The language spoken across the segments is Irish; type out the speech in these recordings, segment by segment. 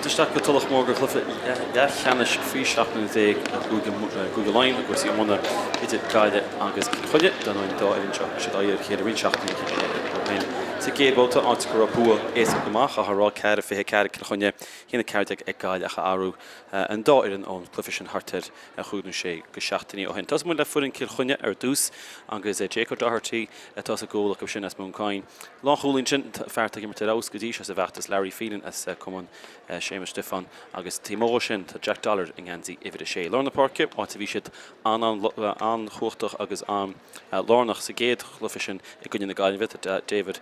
Fáilte isteach go Tulach Mhór go cluiche leathcheannais faoi 17 mbliana i gCúige Laighean i gcúrsaí iomána idir Gaillimh agus Cill Chainnigh. Dar ndóigh an dá fhoireann seo thug siad aghaidh ar a chéile roinnt seachtainí ó shin sa gcéad bhabhta, áit go raibh bua éasca go maith, chaithfeá a rá, 4-24 ag Cill Chainnigh, 1-14 ag Gaillimh ach a athrú an dá fhoireann ón gcluiche sin thart ar chúig nó sé go seachtainí ó shin. Tosóidh muid le foireann Chill Chainnigh ar dtús agus Jake O'Doherty atá sa gcúl acu sin as Móin Coinn. Lánchúlaí ansin, fear atá ag imirt ar fheabhas go dtí seo sa bhfeachtas, Larry Phelan as Cumann Séamus Stiofán agus taobh amuigh dhó sin tá Jack Dollard i ngeansaí uimhir a sé. Lár na páirce, áit a bhí siad an-chumhachtach agus an-lárnach sa gcéad chluiche sin i gcoinne na Gaillimhe, tá David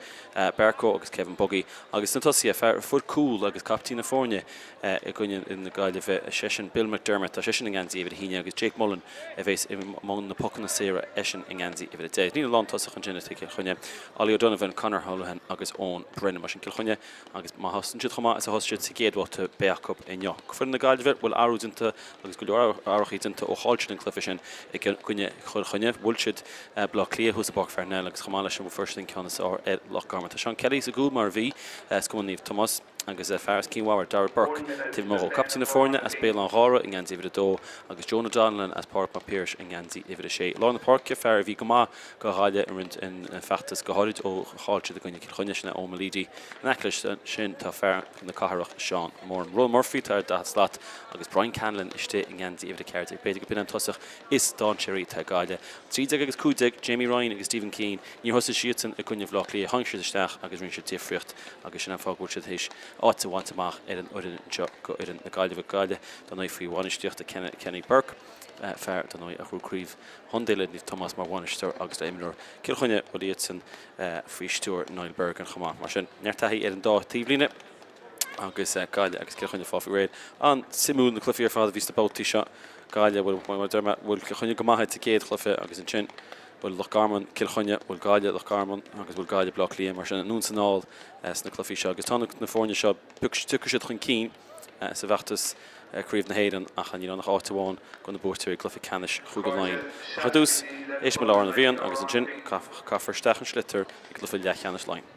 Barcoe agus Kevin Buggy agus sna tosaithe, fear a fuair cúl agus caiptín na foirne i gcoinne na Gaillimhe, seisean Bill McDermott, tá seisean i ngeansaí uimhir a haon agus Jake Mullen a bheas i mbun na pocanna saora, eisean i ngeansaí uimhir 10. Líne lántosach ansin ag Cill Chainnigh, Ollie O'Donovan, Conor Holohan agus Eoin Brennan. Mar sin Cill Chainnigh agus má thosaíonn siad chomh maith is a thosaigh siad sa gcéad bhabhta beidh acu inniu. Foireann na Gaillimhe, bhfuil athrú déanta agus go leor athruithe déanta ó chaill siad an cluiche sin i gcoinne Chill Chainnigh. Bhuail siad Baile Átha Cliath thuas i bPáirc Pharnell agus chomh maith leis sin fuair siad an ceann is fearr ar Loch Garman. Tá Seán Kelly sa gcúl mar a bhí as Cumann Naomh Tomás. agus fear as Cinn Mhara, Darragh Burke, taobh amuigh dhó. Captaen na foirne as Béal an Ghára i ngeansaí uimhir 2 agus Jonah Donnellan as Pádraig Mac Piarais i ngeansaí uimhir 6. I lár na páirce, fear a bhí go maith go Ghaillimh i roinnt an feachtas, go háirid ó chaill siad i gcoinne Cill Chainnigh, sin é Eoin Meleady. In aice leis sin tá fear na cathrach, Seán Moran. Ronan Murphy atá ar 40 slat agus Brian Conlon istigh i ngeansaí uimhir 14. B'fhéidir go b'in an tosach is dainséaraí atá ag Gaillimh. 13 agus 15, Jamie Ryan agus Stephen Keane, níor thosaigh siadsan i gcoinne Bhaile Átha Cliath, tháinig siad isteach agus rinne siad difríocht agus sin an fáth go bhfuil siad théis áit a bhaint amach ar an fhoireann anseo go fhoireann na Gaillimhe. Gaillimh, dar ndóigh, faoi bhainistíocht Kenny Burke, fear, dar ndóigh, a ghnóthaigh craobh chontae le Naomh Tomás mar bhainisteoir agus le imreoir. Cill Chainnigh, bhuel, iadsan faoi stiúir Niall Bergin chomh maith. Mar sin, neart taithí ar an dá taobhlíne agus Gaillimh agus Cill Chainnigh ag fáil faoi réir. An-suimiúil na cluichí ar fad a bhí sna babhtaí seo. Gaillimh, bhuel, mar a deir mé, bhuail Cill Chainnigh go maith sa gcéad chluiche agus ansin, Bhuail Loch Garman Cill Chainnigh, bhuail Gaillimh Loch Garman agus bhuail Gaillimh Baile Átha Cliath, mar sin anonn is anall sna cluichí seo. Agus tá na foirne seo, tiocfaidh siad chun cinn sa bhfeachtas Craobh na hÉireann ach níl ann ach áit amháin do na buaiteoirí i gcluiche ceannais Chúige Laighean. Ach ar dtús, éistfidh muid le Amhrán na bhFiann agus ansin caithfear isteach an sliotar i gcluiche leathcheannais Laighean.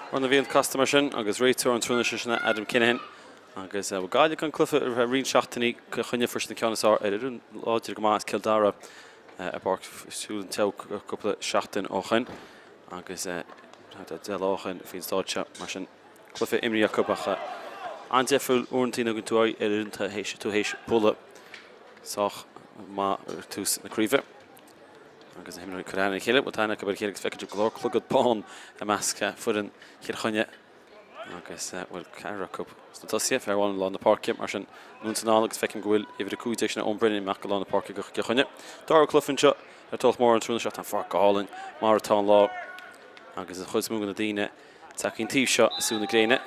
Amhrán na bhFiann casta mar sin agus réiteoir an tráthnóna seo sin Adam Kinahan agus bhuail Gaillimh an cluiche ar feadh roinnt seachtainí Cill Chainnigh fuair siad an ceann is fearr ar fhoireann láidir go maith as Cill Dara i bPáirc Shúil an tSeabhaic cúpla seachtain ó shin agus 10 lá ó shin faoin staid seo mar sin cluiche imrithe acu ach an-deifriúil uaireanta nuair a thugann tú aghaidh ar fhoireann tú théis bualadh sách maith ar tús na craoibhe. Agus na himreoirí ag cur aithne ar a chéile, bhuel tá aithne acu ar a chéile agus feiceann sibh go leor clogad bán i measc foireann Chill Chainnigh agus bhuel ceathrar acu sna tosaithe, fear amháin i lár na páirce, mar sin anonn is anall agus feicim go bhfuil uimhir 15 sin Eoin Brennan amach go lár na páirce go Cill Chainnigh. Dara cluiche anseo ar Tulach Mhór an tráthnóna seo, tá an pháirc go hálainn mar atá an lá agus an chuid is mó de na daoine Tagtha an taobh seo ag sú na gréine.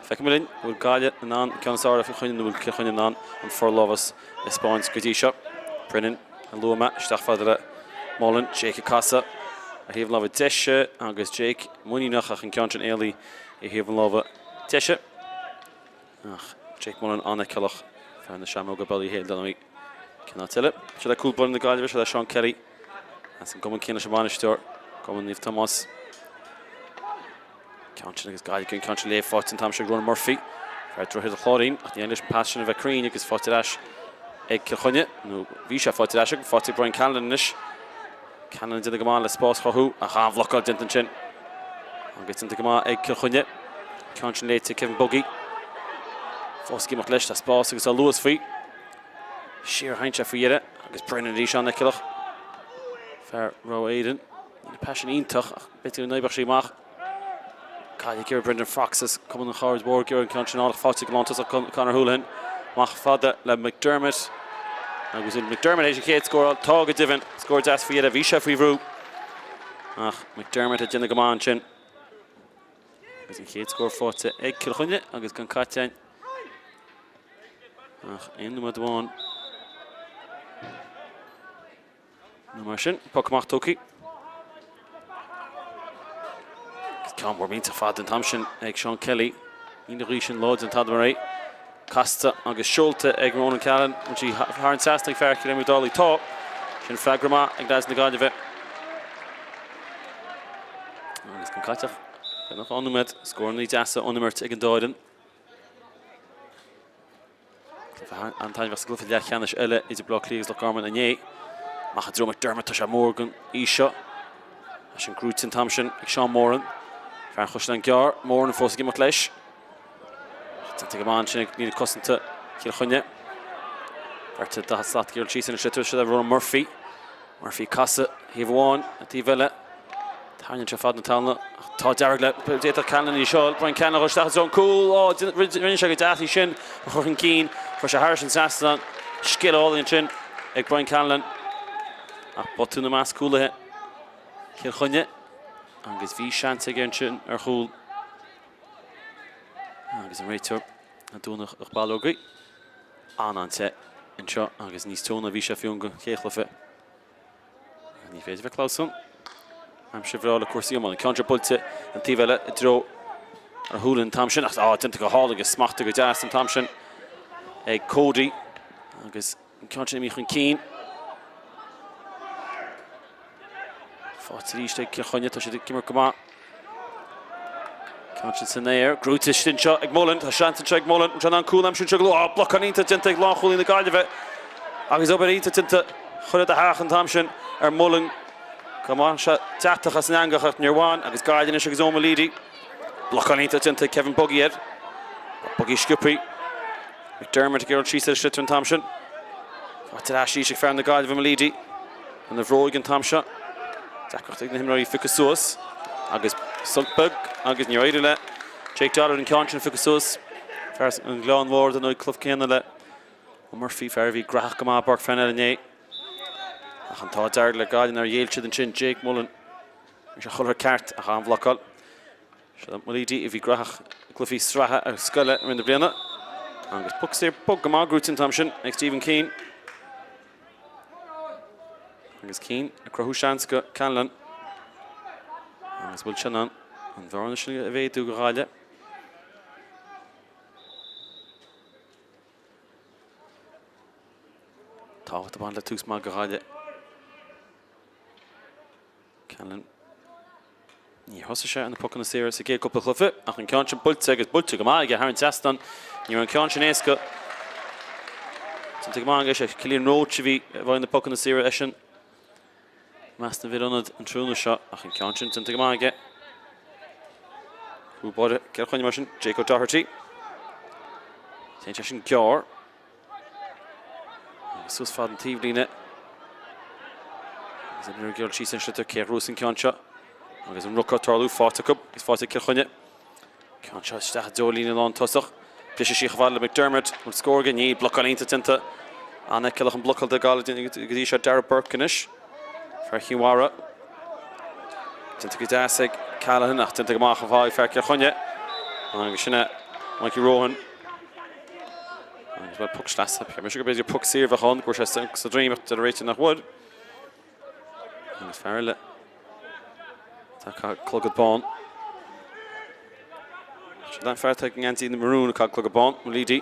Feicfidh muid linn an bhfuil Gaillimh in ann an ceann is fearr ar Chill Chainnigh nó bhfuil Cill Chainnigh in ann an forlámhas a 'spáint go dtí seo. Brennan a luaigh mé isteach fada le Mullen. Jake ag casadh ar thaobh an láimhe deise agus Jake muiníneach ach an ceann sin éalaithe ar thaobh an láimhe deise. Ach Jake Mullen an-fheiceálach, fear na Seamróga Bealaí Héil, dar ndóigh. Cén áit eile? Seo le cúl báire na Gaillimhe, seo le Seán Kelly as an gcumann céanna leis an bhainisteoir, Cumann Naomh Tomás. Ceann sin agus Gaillimh an ceann sin léamh faighte an t-am seo ag Ronan Murphy. Fear Droichead an Chláirín ach ní éirigh leis an pas sin a bheith cruinn agus faighte ar ais ag Cill Chainnigh, nó bhí sé faighte ar ais acu, faighte ag Brian Callanan anois. Callanan déanta go maith le spás a chruthú ach an-bhlocáil déanta ansin. Agus déanta go maith ag Cill Chainnigh. Ceann sin léite ag Kevin Buggy. Fós ag imeacht leis, tá spás agus tá luas faoi. Siar a théann sé faoi dheireadh agus Brennan arís an-fheiceálach. Fear Rogha Éireann. Níl an pas sin iontach ach b'fhéidir go n-oibreodh sé amach. Gaillimh ag iarraidh Brendan Fox as Cumann an Chaird Mhóir ag iarraidh an ceann sin a fháil ach faighte ag an lántosach Conor Houlihan. Amach fada le McDermott agus McDermott théis an chéad scór a fháil. Tá go deimhin, scór deas faoi dheireadh. Bhí sé faoi bhrú ach McDermott ag déanamh go maith ansin. Agus an chéad scór faighte ag Cill Chainnigh agus gan caite againn ach aon nóiméad amháin. Nó mar sin, poc amach tógtha. Ceann mór millteach fada an t-am sin ag Seán Kelly. Níl an ghaoth sin láidir an t-am ar é. Casta agus seolta ag Ronan Callanan. Bhfuil sí thar an trasnán ag fear Chill Éamoinn Ó Dálaigh? Tá. Sin freagra maith ag leaids na Gaillimhe. Agus gan caite ach beagnach 2 nóiméad. Scóranna deasa ón imirt ag an dá fhoireann. Cluiche an-taitneamhach sa gcluiche leathcheannais eile idir Baile Átha Cliath agus Loch Garman inné. Amach i dtreo McDermott, tá sé mór don aois seo. Tá sin gnóite an t-am sin ag Seán Moran. Fear an Chaisleáin Ghearr, Moran fós ag imeacht leis. Déanta go maith ansin ag líne cosanta Chill Chainnigh. Beirt 40 slat ag iarraidh síos ar an sliotar seo le Ronan Murphy. Murphy casadh thaobh amháin, an taobh eile. Tarraingíonn sé fad na talún ach tá dearg le d'fhéadfadh Callanan í seo. Brian Callanan a dhul isteach i dtreo an cúl. Ó, rinne sé go deas í sin a chur chun cinn. Chuir sé thairis an trasnán. Scil álainn ansin ag Brian Callanan. Ach botún i measc cúlaithe Chill Chainnigh agus bhí seans aige ansin ar chúl. Agus an réiteoir ag dúnadh a ballógaí. An-an-te anseo agus níos teo ná bhí sé fiú an chéad chluiche. Ní féidir bheith clamhsán. Aimsir bhreá le cúrsaí iomána. Ceann seo buailte an taobh eile i dtreo ar shúil an t-am sin ach á déanta go hálainn agus smachta go deas an t-am sin ag Cody agus an ceann sin imithe chun cinn. Faighte arís ag Cill Chainnigh, tá siad ag imirt go maith. Ceann sin san aer, gnóite istigh anseo ag Mullen, tá seans anseo ag Mullen, an cúl aimsithe anseo go luath, ah, blocáil iontach déanta ag lánchúlaí na Gaillimhe agus obair iontach déanta chuile do theach an t-am sin ar Mullen go mbain sé deatach as an eangach ach níor bhain agus Gaillimh anois agus Eoin Meleady. Blocáil iontach déanta ag Kevin Buggy air. Buggy sciobtha. McDermott ag iarraidh síos ar an sliotar an t-am sin. Faighte ar ais arís ag fear na Gaillimhe Meleady. Ina bhróig an t-am seo. Deacracht ag na himreoirí phiocadh suas agus sonc beag agus níor éirigh le Jake Dollard an ceann sin a phiocadh suas. Fear an Ghleann Mhóir den club céanna le Murphy, fear a bhí graitheach go maith i bPáirc Pharnell inné. Ach an t-ádh dearg le Gaillimh nár ghéill siad ansin Jake Mullen. Bhí sé chultha ceart ach an-bhlocáil. Seo Meleady a bhí graitheach i gcluichí sraithe agus scoile i rith na bliana. Agus poc saor bog go maith gnóite an t-am sin ag Stephen Keane. Agus Keane ag cruthú seans go Callanan. Agus bhfuil sé in ann an bhearna sin a mhéadú go Ghaillimh. Tábhacht ag baint le tús maith go Ghaillimh. Callanan. Níor thosaigh sé ar na pocanna saora sa gcéad cúpla cluiche ach an ceann sin buailte agus buailte go maith aige thar an trasnán. Ní raibh an ceann sin éasca. Déanta go maith aige sé Cillian Roche a bhí i bhfeighil na pocanna saora eisean. Measc na bhfir ionad an tráthnóna seo ach an ceann sin déanta go maith aige. Cúl báire Cill Chainnigh mar sin, Jake O'Doherty. Téann sé sin gearr. Agus suas fad an taobhlíne. Agus imreoir ag dul síos an sliotar cé a ghnóthós an ceann seo. Agus an ruc ag tarlú faighte acu agus faighte ag Cill Chainnigh. Ceann seo isteach i dtreo líne lán tosach. Briseadh sí chomh fada le McDermott. Bhfuil scór aige? Níl. Blocáil iontach déanta. An-fheiceálach an blocáil do Gaillimh go dtí seo. Darragh Burke anois. Fear Chinn Mhara. Déanta go deas ag Callahan ach déanta go maith chomh fada ag fear Cill Chainnigh. Agus sin é Mikey Rohan. Agus bhuel puc sleasa, cheap mise go b'fhéidir puc saor a bheadh ann, go raibh sé sa droim ach deir an réiteoir nach bhfuil. Agus fear eile atá ag caitheamh clogad bán. Sin an fear atá ag ngeansaí na marún ag caitheamh clogad bán, Meleady.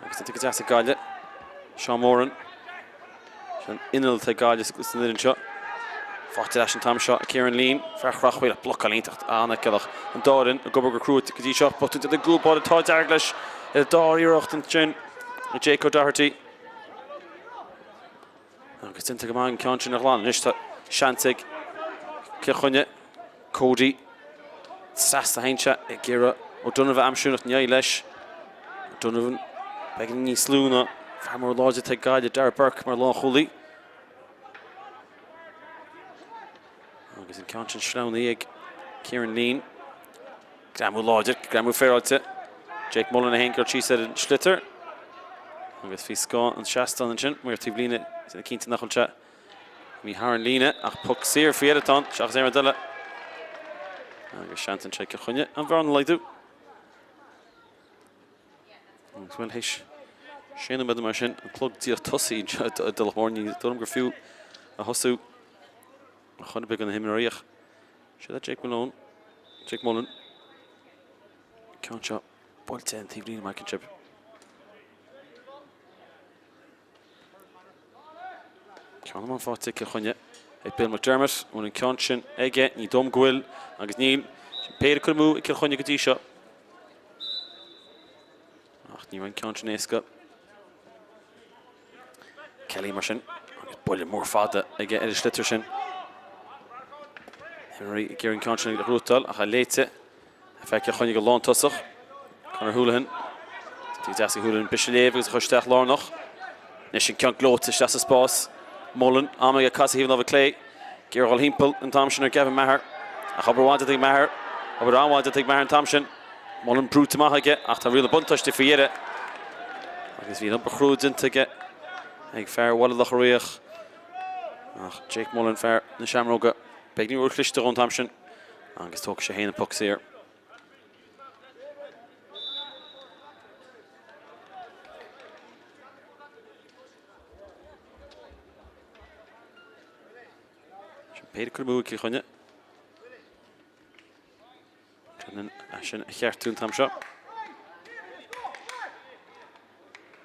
Agus tá go deas ag Gaillimh. Seán Moran. Sin inneall atá ag Gaillimh san fhoireann seo. Faighte ar ais an t-am seo ag Kieran Leen, fear Chreachmhaoil, blocáil iontach an-fheiceálach. An dá fhoireann ag obair go crua go dtí seo. Botún déanta ag an gcúl báire, tá dearg leis ar an dá iarracht ansin ag Jake O'Doherty. Agus déanta go maith an ceann sin a ghlanadh. Anois tá seans ag Cill Chainnigh, Cody. Trasna a théann sé ag iarraidh O'Donovan a aimsiú ach ní éiríonn leis. O'Donovan beagáinín níos lú ná fear mór láidir atá ag Gaillimh, Darragh Burke mar lánchúlaí. Agus an ceann sin sleamhnaithe ag Kieran Leen. Greamú láidir, greamú féaráilte. Jake Mullen a théann ag dul síos ar an sliotar. Agus faoi scáth an seastáin ansin, maor taobhlíne, cinnte nach bhfuil sé Imithe thar an líne ach poc saor faoi dheireadh atá ann, seachas aon rud eile. Agus seans anseo ag Cill Chainnigh an bhearna a laghdú. Agus bhuel, théis sé nóiméad mar sin, an clog díreach tosaithe anseo i dTulach Mhór, ní dóigh liom gur fiú a thosú ar chor ar bith do na himreoirí ach seo é Jake Malone, Jake Mullen, ceann seo buailte an taobhlíne mar sib. Ceann amháin faighte ag Cill Chainnigh ag Bill McDermott. An bhfuil an ceann sin aige? Ní dóigh liom go bhfuil agus níl. Sin péire curtha amú ag Cill Chainnigh go dtí seo. Ach ní raibh an ceann sin éasca. Kelly mar sin agus buille mór fada aige ar an sliotar sin. Henry ag iarraidh an ceann sin a ghnóthachtáil ach é léite. Fear Chill Chainnigh ag lántosach, Conor Houlihan. Tá deas ag Houlihan bris a léamh agus a chur isteach lárnach. Anois an ceann gleoite isteach sa spás. Mullen, am aige casadh thaobh na láimhe clé. Ag iarraidh dhul thimpeall an t-am sin ar Gavin Maher. Ach obair mhaith déanta ag Maher. Obair an-mhaith déanta ag Maher an t-am sin. Mullen brúite amach aige ach tá riail an bhuntáiste faoi dheireadh. Agus bhí an obair chrua déanta aige ag fear Bhaile Locha Riach. Ach Jake Mullen, fear na Seamróga, beagáinín róchliste dhó an t-am sin. Agus tógfaidh sé féin an poc saor. Sin péire curtha amú ag Cill Chainnigh. Déanann é sin a cheartú an t-am seo.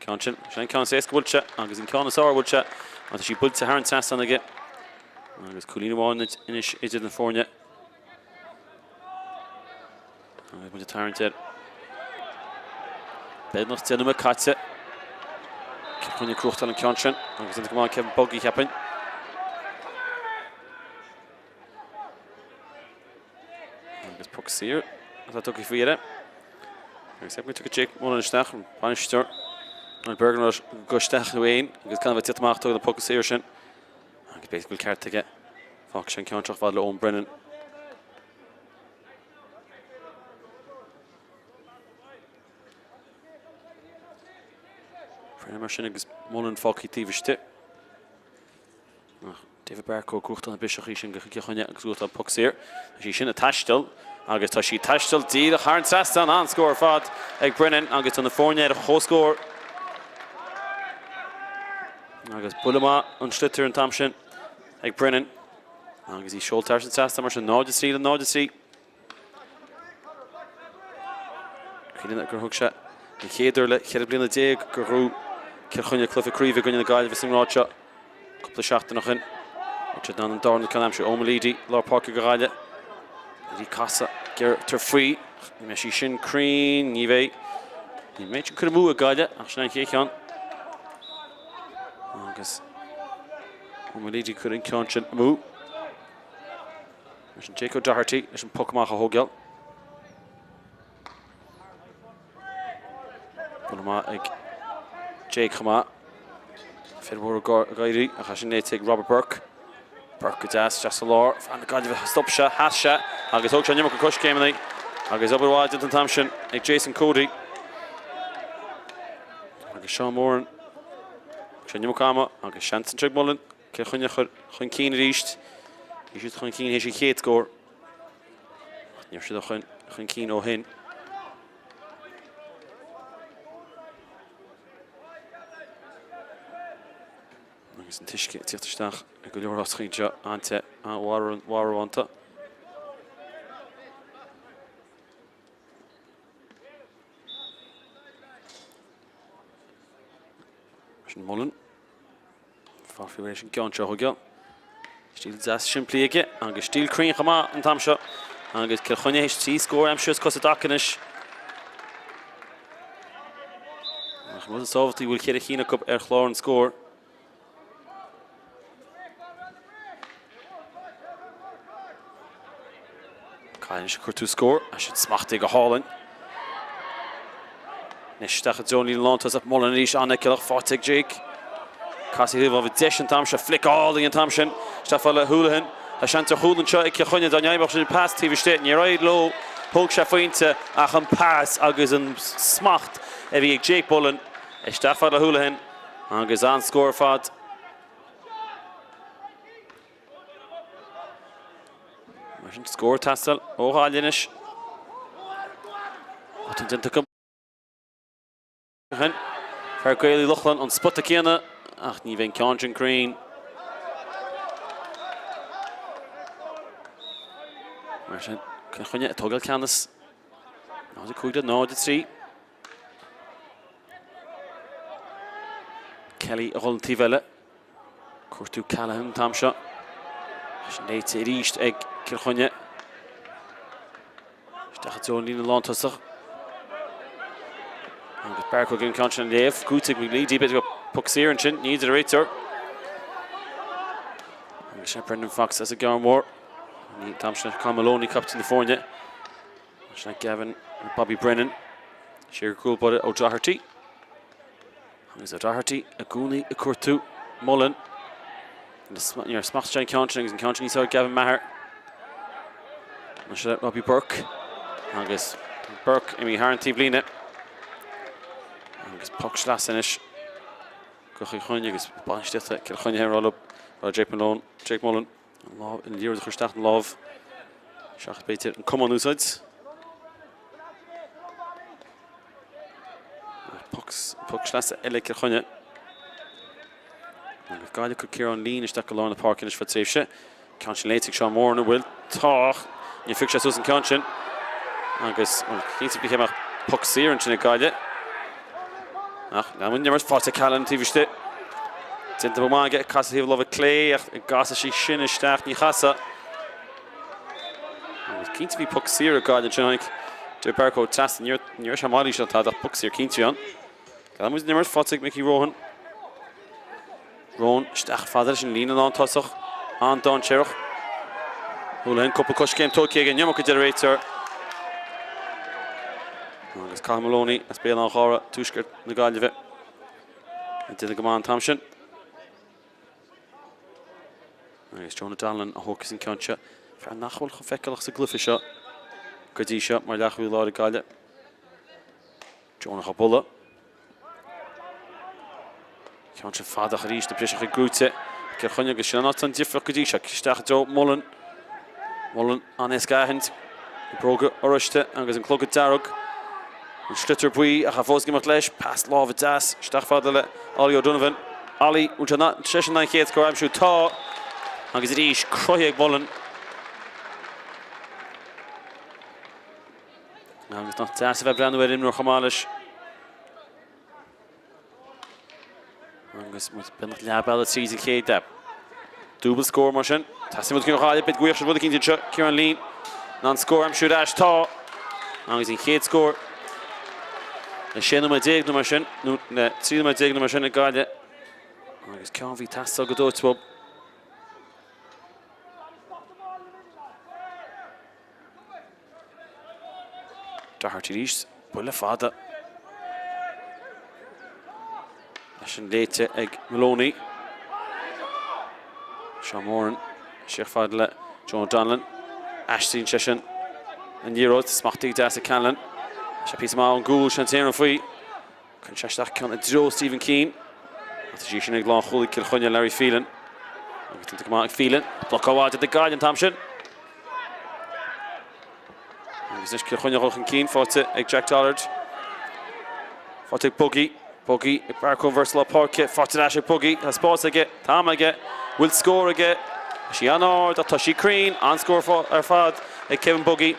Ceann sin, sin an ceann is éasca buailte agus an ceann is fearr buailte agus tá sí buailte thar an trasnán aige. Agus cúilín amháin anois idir na foirne. Agus muid ag tarraingt ar beagnach 10 nóiméad caite. Cill Chainnigh ag gnóthachtáil an ceann sin agus déanta go maith Kevin Buggy cheapfainn. Agus poc saor atá tugtha faoi dheireadh. Agus ceapaim go dtiocfaidh Jake Mullen isteach, an bainisteoir. An Bergin go isteach nó aon agus gan a bheith ag tíocht amach tógann an poc saor sin. Agus b'fhéidir go bhfuil ceart aige. Fágfaidh sé an ceann seo fad le Eoin Brennan. Brennan mar sin agus Mullen fágtha taobh istigh. Ach David Barcoe ag gnóthachtáil na biseachaí sin do Chill Chainnigh agus gnóthachtáil poc saor. Tá sí sin ag taisteal agus tá sí ag taisteal díreach thar an trasnán. An-scór ar fad ag Brennan agus tá na foirne ar comhscór. Agus buille maith an sliotar an t-am sin ag Brennan. Agus í seolta thar an trasnán mar sin 0-3 le 0-3. Cuimhnigh gur thug sé an chéad uair le 14 bliana gur ghnóthaigh Cill Chainnigh cluiche craoibhe i gcoinne na Gaillimhe sa ngrád seo cúpla seachtain ó shin. Bhí siad in ann an darna ceann a aimsiú. Eoin Leedy, lár páirce do Ghaillimh. Leedy casadh, gearrtar faoi. Ní mbeidh sí sin cruinn, ní bheidh. Ní mbeidh sin curtha amú ag Gaillimh ach sin an chéad cheann. Agus Eoin Leedy cuir an ceann sin amú. Leis an Jake O'Doherty leis an poc amach a thógáil. Buille maith ag Jake chomh maith. Fir mhór ag éirí ach é sin léite ag Robert Burke. Burke go deas isteach sa lár. Fear na Gaillimhe stop sé, sheas sé agus thóg sé an iomarca coiscéimeanna agus obair mhaith déanta an t-am sin ag Jason Cody. Agus Seán Moran. Sé an iomarca ama agus seans anseo ag Mullen. Cill Chainnigh a chur chun cinn arís. Bhí siad chun cinn théis an chéad scór. Ach ní raibh siad chun cinn ó shin. Agus an t-uisce ag tíocht isteach i go leor áiteacha anseo, an-te, an-mharbhánta. Sin Mullen. Fágfar leis an gceann seo chuige. Stíl deas simplí aige agus stíl cruinn chomh maith an t-am seo. Agus Cill Chainnigh théis 3 scór a aimsiú os cosa i dtaca anois. Ach an rud is tábhachtaí bhfuil cheithre chinn acu ar chlár an scóir. Gaillimh anois ag cuartú scór, tá siad smachtaithe go hálainn. Anois isteach i dtreo an líne lántosach, Mullen arís an-fheiceálach, faighte ag Jake. Casadh thaobh láimhe deis an t-am seo, flic álainn an t-am sin, isteach fada le Houlihan. Tá seans ar chúl anseo ag Cill Chainnigh dá n-oibreodh siad an pas taobh istigh. Níor éirigh leo, thóg sé phointe ach an pas agus an smacht a bhí ag Jake Mullen isteach fada le Houlihan agus an-scór ar fad. Mar sin, scór ag teastáil ó Ghaillimh anois. Botún déanta acu. Fear Gaeil Uí Lochlainn an spota céanna ach ní bheidh an ceann sin cruinn. Mar sin, Cill Chainnigh ag tógáil ceannas. 0-5 le 0-3. Kelly a dhul an taobh eile. Cuartú Callaghan an t-am seo. Sin léite arís ag Cill Chainnigh. Isteach i dtreo an líne lántosach. Agus Barcoe ag an ceann sin a léamh. Gnóthaithe ag McGleady, b'fhéidir go poc saor ansin, ní deir an réiteoir. Agus sin Brendan Fox as an gCeann Mhór. An t-am sin Con Maloney, captaen na foirne. Sin Gavin Bobby Brennan. Siar go cúl báire O'Doherty. Agus O'Doherty i gcónaí ag cuartú Mullen. Níor smachtaigh sé an ceann sin agus an ceann sin níos fearr Gavin Maher. Anois le Robbie Burke agus Burke imithe thar an taobhlíne. Agus poc sleasa anois go Chill Chainnigh agus bainistíochta Cill Chainnigh ar rolla Jake Malone, Jake Mullen. An lámh, an liathróid a chur isteach an lámh seachas b'fhéidir an camán a úsáid. Poc, poc sleasa eile Cill Chainnigh. Agus Gaillimh ag cur Ciarán Leen isteach go lár na páirce anois feadh tréimhse. Ceann sin léite ag Seán Moran an bhfuil tá níor phioc sé suas an ceann sin. Agus bhuel, cinnte bhí amach poc saor ansin ag Gaillimh. Ach leanann an imirt faighte Callanan taobh istigh. Déanta go maith aige, casadh thaobh láimhe clé ach an gcasfaidh sí sin isteach, ní chasfaidh. Agus cinnte bhí poc saor ag Gaillimh ansin, tháinig David Barcoe trasna, ní raibh sé mailíseach tada ach poc saor cinnte ann. Leanann muid an imirt faighte ag Mickey Rohan. Rohan isteach fada leis an líne lántosach, an-dainséarach. Houlihan cúpla coiscéim tógtha aige, an iomarca deir an réiteoir. Agus Cathal Moloney as Béal Átha an Ghaorthaidh, tuaisceart na Gaillimhe, ag déanamh go maith an t-am sin. Agus Jonah Donnellan a thógfas an ceann seo, fear nach bhfuil chomh feiceálach sa gcluiche seo go dtí seo mar leathchúlaí láir ag Gaillimh. Jonah dhá bualadh. Ceann sin fada ach arís na briseacha gnóthaithe ag Cill Chainnigh agus sin an áit an difríocht go dtí seo. Isteach i dtreo Mullen. Mullen an-éasca a aithint. Na bróga oráiste agus an clogad dearg. An sliotar buí ach fós ag imeacht leis. Pas láimhe deas isteach fada le Ollie O'Donovan. Ollie, bhfuil seisean an chéad scór a aimsiú? Tá! Agus arís cruthaithe ag Mullen. Agus nach deas a bheith breathnú ar imreoir chomh maith leis. Agus muid beagnach leath bealaigh tríd an chéad leath. Dúbailt scór mar sin. Teastaíonn rud éicint ó Ghaillimh, beidh buíoch rud éicint anseo, Ciarán Leen. In ann scór a aimsiú ar ais, tá! Agus an chéad scór le 16 nóiméad nó mar sin, nó le 13 nóiméad nó mar sin ag Gaillimh. Agus ceann a bhí ag teastáil go dóite uathu. Doherty arís, buille fada. É sin léite ag Maloney. Seán Moran, siar fada le Jonah Donnellan. Aistríonn sé sin an liathróid, smachtaithe deas ag Callanan. Sé píosa maith ón gcúl, sin an faoi. Cuireann sé isteach ceann i dtreo Stephen Keane. Ach tá sí sin ag lánchúlaí Cill Chainnigh, Larry Phelan. Agus déanta go maith ag Phelan. Blocáil mhaith déanta ag Gaillimh an t-am sin. Agus anois Cill Chainnigh dul chun cinn, faighte ag Jack Dollard. Faighte ag Buggy. Buggy ag bearcú an bheirt lár páirce. Faighte ar ais ag Buggy. Tá spás aige, tá am aige. Bhfuil scór aige? Tá sí an-ard ach tá sí cruinn. An-scór ar fad ag Kevin Buggy.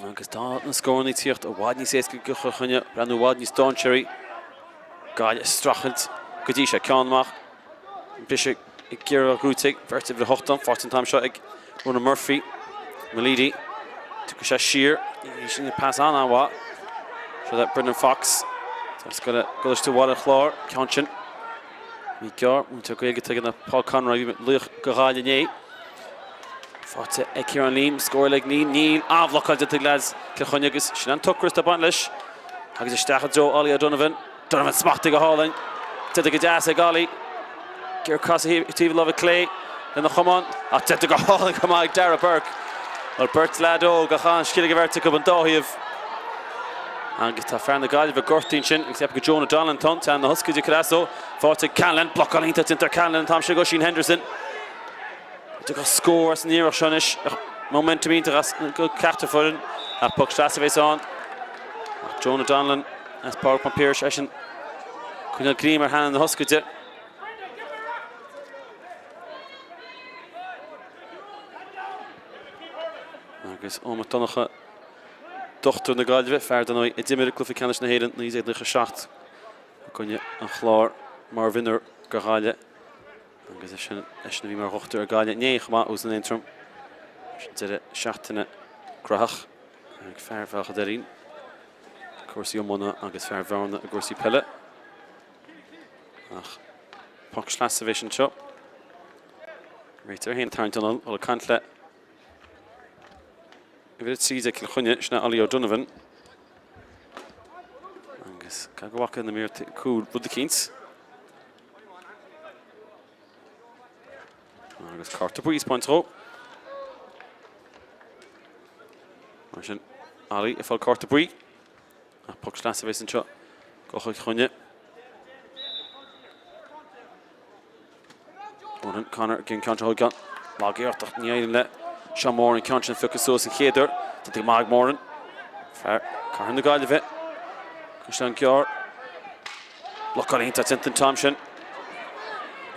Agus tá na scóranna ag tíocht i bhfad níos éasca do Chill Chainnigh, breathnú i bhfad níos dainséaraí. Gaillimh ag streachailt go dtí seo. Ceann amach, an briseadh ag iarraidh gnóthaithe ag beirt uimhir 8 ann, faighte an t-am seo ag Ronan Murphy. Maleady, tiocfaidh sé siar, sin pas an-an-mhaith. Seo le Brendan Fox. Tá scoile gColáiste Bhaile an Chláir, ceann sin. Ní gearr, múinteoir Gaeilge atá ag Paul Conroy, bhí laoch do Ghaillimh inné. Faighte ag Ciarán Leen, scór eile ag Leen, níl, an-bhlocáil déanta ag leaids Chill Chainnigh agus sin an t-ocras atá ag baint leis. Agus isteach i dtreo Ollie O'Donovan. Donovan smachtaithe go hálainn. Déanta go deas ag Ollie. Ag casadh taobh láimhe clé lena chamán ach déanta go hálainn chomh maith ag Darragh Burke. Bhuel, beirt leaid óg ach an-scil ag an bheirt acu an dá thaobh. Agus tá fear na Gaillimhe gortaithe ansin agus ceapaim gur Jonah Donnellan atá ann, Teann na hOscaide Carasso. Faighte ag Callanan, blocáil iontach déanta ar Callanan an t-am sin ag Oisín Henderson. D'fhéadfadh scór as an iarracht seo anois ach momentum iontach as go ceachtar foireann ach poc sleasa a bheas ann. Ach Jonah Donnellan as Páirc an Phiarais eisean coinneáil greim ar theann na hoscaide. Agus Eoin Mac Donncha, dochtúir na Gaillimhe, fear dar ndóigh a d'imir i gcluiche ceannais na hÉireann 1997 i gcoinne an Chláir mar mhionúr do Ghaillimh. Agus eisean a bhí mar dhochtúir ar Gaillimh inné chomh maith thuas in Aontroim. Sin deireadh seachtaine graitheach ag fear Bhealach an Doirín i gcúrsaí iomána agus fear Bhearna i gcúrsaí peile. Ach poc sleasa a bheas anseo. Réiteoir féin ag tarraingt anall, ag caint le uimhir 13 Cill Chainnigh, sin é Ollie O'Donovan. Agus caithfidh go bhfaca na míorúiltí cúil rud eicínt. Agus cárta buí spáinte dhó. Mar sin, Ollie ag fáil cárta buí. Ach poc sleasa a bheas anseo do Chill Chainnigh. Ronan Connor ag an ceann seo ceann lag iarracht ach ní éiríonn le Seán Moran an ceann sin a phiocadh suas an chéad uair. Déanta go maith ag Moran. Fear Cathair na Gaillimhe. Caisleán Gearr. Blocáil iontach déanta an t-am sin.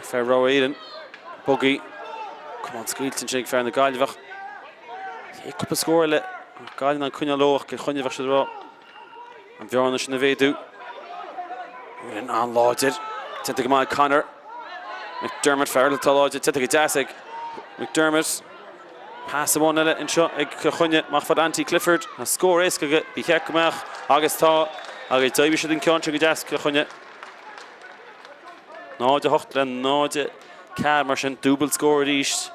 Fear Rogha Éireann. Buggy. Camán scaoilte ansin ag fear na Gaillimhe ach cúpla scór eile. Gaillimh in ann coinneáil leo ach Cill Chainnigh bheadh siad ag rá an bhearna sin a mhéadú. Éireann an-láidir. Déanta go maith ag Connor. McDermott fear eile atá láidir. Déanta go deas ag McDermott. Pas amháin eile anseo ag Cill Chainnigh, amach fad Anty Clifford. Tá scór éasca aige, ba cheart go mbeadh, agus tá, agus d'oibrigh siad an ceann sin go deas, Cill Chainnigh. 0-8 le 0-4 mar sin, dúbailt scór arís.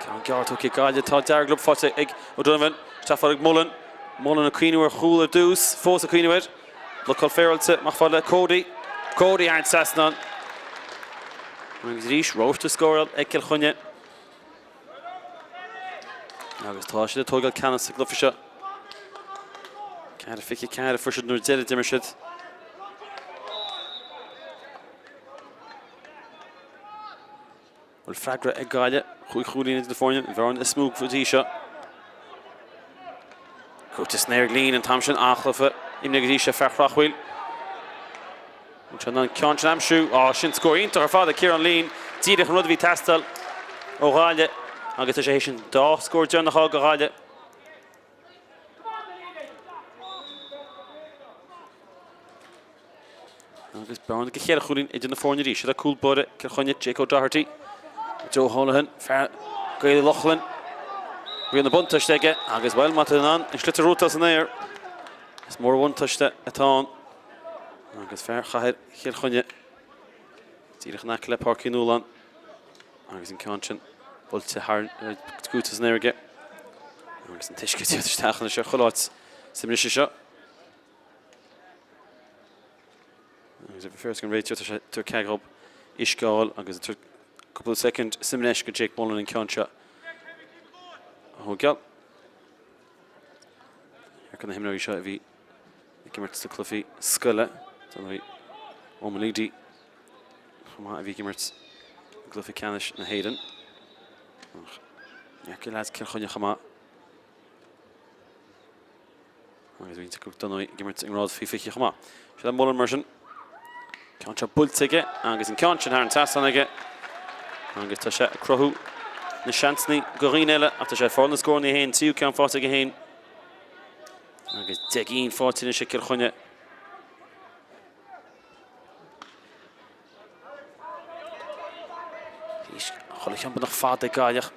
Ceann gearr tugtha ag Gaillimh, tá dearg liob faighte ag O'Donovan, isteach fad ag Mullen. Mullen ag cuimhniú ar chúl ar dtús, fós ag cuimhniú air. Blocáil féaráilte, amach fad le Cody. Cody thar an trasnán. Agus arís, rabharta scóráil ag Cill Chainnigh. Agus tá siad ag tógáil ceannas sa gcluiche seo. 4-24 a fuair siad nuair deireadh d'imir siad. Bhfuil freagra ag Gaillimh? Chúig chúilín idir na foirne, an bhearna is mó go dtí seo. Cúirt san aer ag Leen an t-am sin, an-chluiche imeartha go dtí seo fear Chreachmhaoil. An an ceann sin aimsiú, á sin scór iontach ar fad ag Ciarán Leen, díreach an rud a bhí ag teastáil ó Ghaillimh agus tá sé théis an dá scór deireanach a fháil do Ghaillimh. Agus bearna de cheithre chúilín idir na foirne arís. Seo cúl báire Cill Chainnigh, Jake O'Doherty. Joe Holohan, fear Gaeil Uí Lochlainn. Riail na buntáiste aige agus, bhuel, má tá in ann an sliotar a rútáil san aer, is mór an bhuntáiste atá ann. Agus fear chathair Chill Chainnigh díreach in aice le Páirc Uí Nualláin agus an ceann sin buailte thar cúite san aer aige. Agus an t-uisce ag teacht isteach anois ar chuile áit sa mbriseadh seo. Agus a bhí an réiteoir tá sé ag tabhairt cead dhób uisce a fháil agus ag tabhairt cúpla soicind sa mbreis go Jake Mullen an ceann seo a thógáil. Ar na himreoirí seo a bhí ag imirt sna cluichí scoile, dar ndóigh Eoin Leedy chomh maith a bhí ag imirt i gcluiche ceannais na hÉireann. Ach neart go leaids Cill Chainnigh chomh maith. Agus roinnt acu dar ndóigh ag imirt i ngrád faoi 20 chomh maith. Seo le Mullen mar sin. Ceann seo buailte aige agus an ceann sin thar an trasnán aige. Agus tá sé ag cruthú na seansanna do dhaoine eile ach tá sé ag fáil na scóranna féin, tríú ceann faighte aige féin. Agus 10 gcinn faighte anois ag Cill Chainnigh. Chuile cheann beagnach fada ag Gaillimh.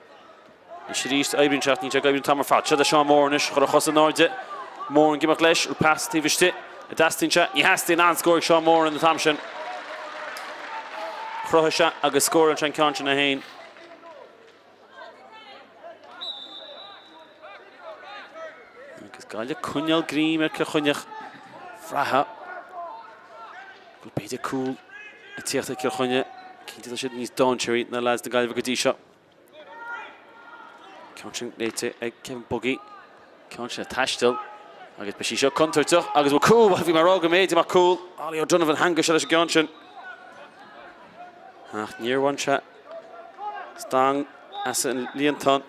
Anois arís, oibríonn sé ach níl sé ag oibriú an t-am ar fad. Seo do Seán Moore anois, chuir a chos in airde. Moran ag imeacht leis, pas taobh istigh. An dteastaíonn sé? Ní theastaíonn. An-scór ag Seán Moran an t-am sin. Chruthaigh sé agus scóráil sé an ceann sin é féin. Agus Gaillimh ag coinneáil greim ar Cill Chainnigh bhraithfeá go bhfuil b'fhéidir cúl ag tíocht ag Cill Chainnigh. Cinnte tá siad níos dainséaraí ná leaids na Gaillimhe go dtí seo. Ceann sin léite ag Kevin Buggy. Ceann sin ag taisteal agus beidh sí seo contúirteach agus bhfuil cúl, bhí mé ag rá go mb'fhéidir go mbeadh cúl. Ollie O'Donovan theangaigh sé leis an gceann sin. Ach níor bhain sé stang as an líontán.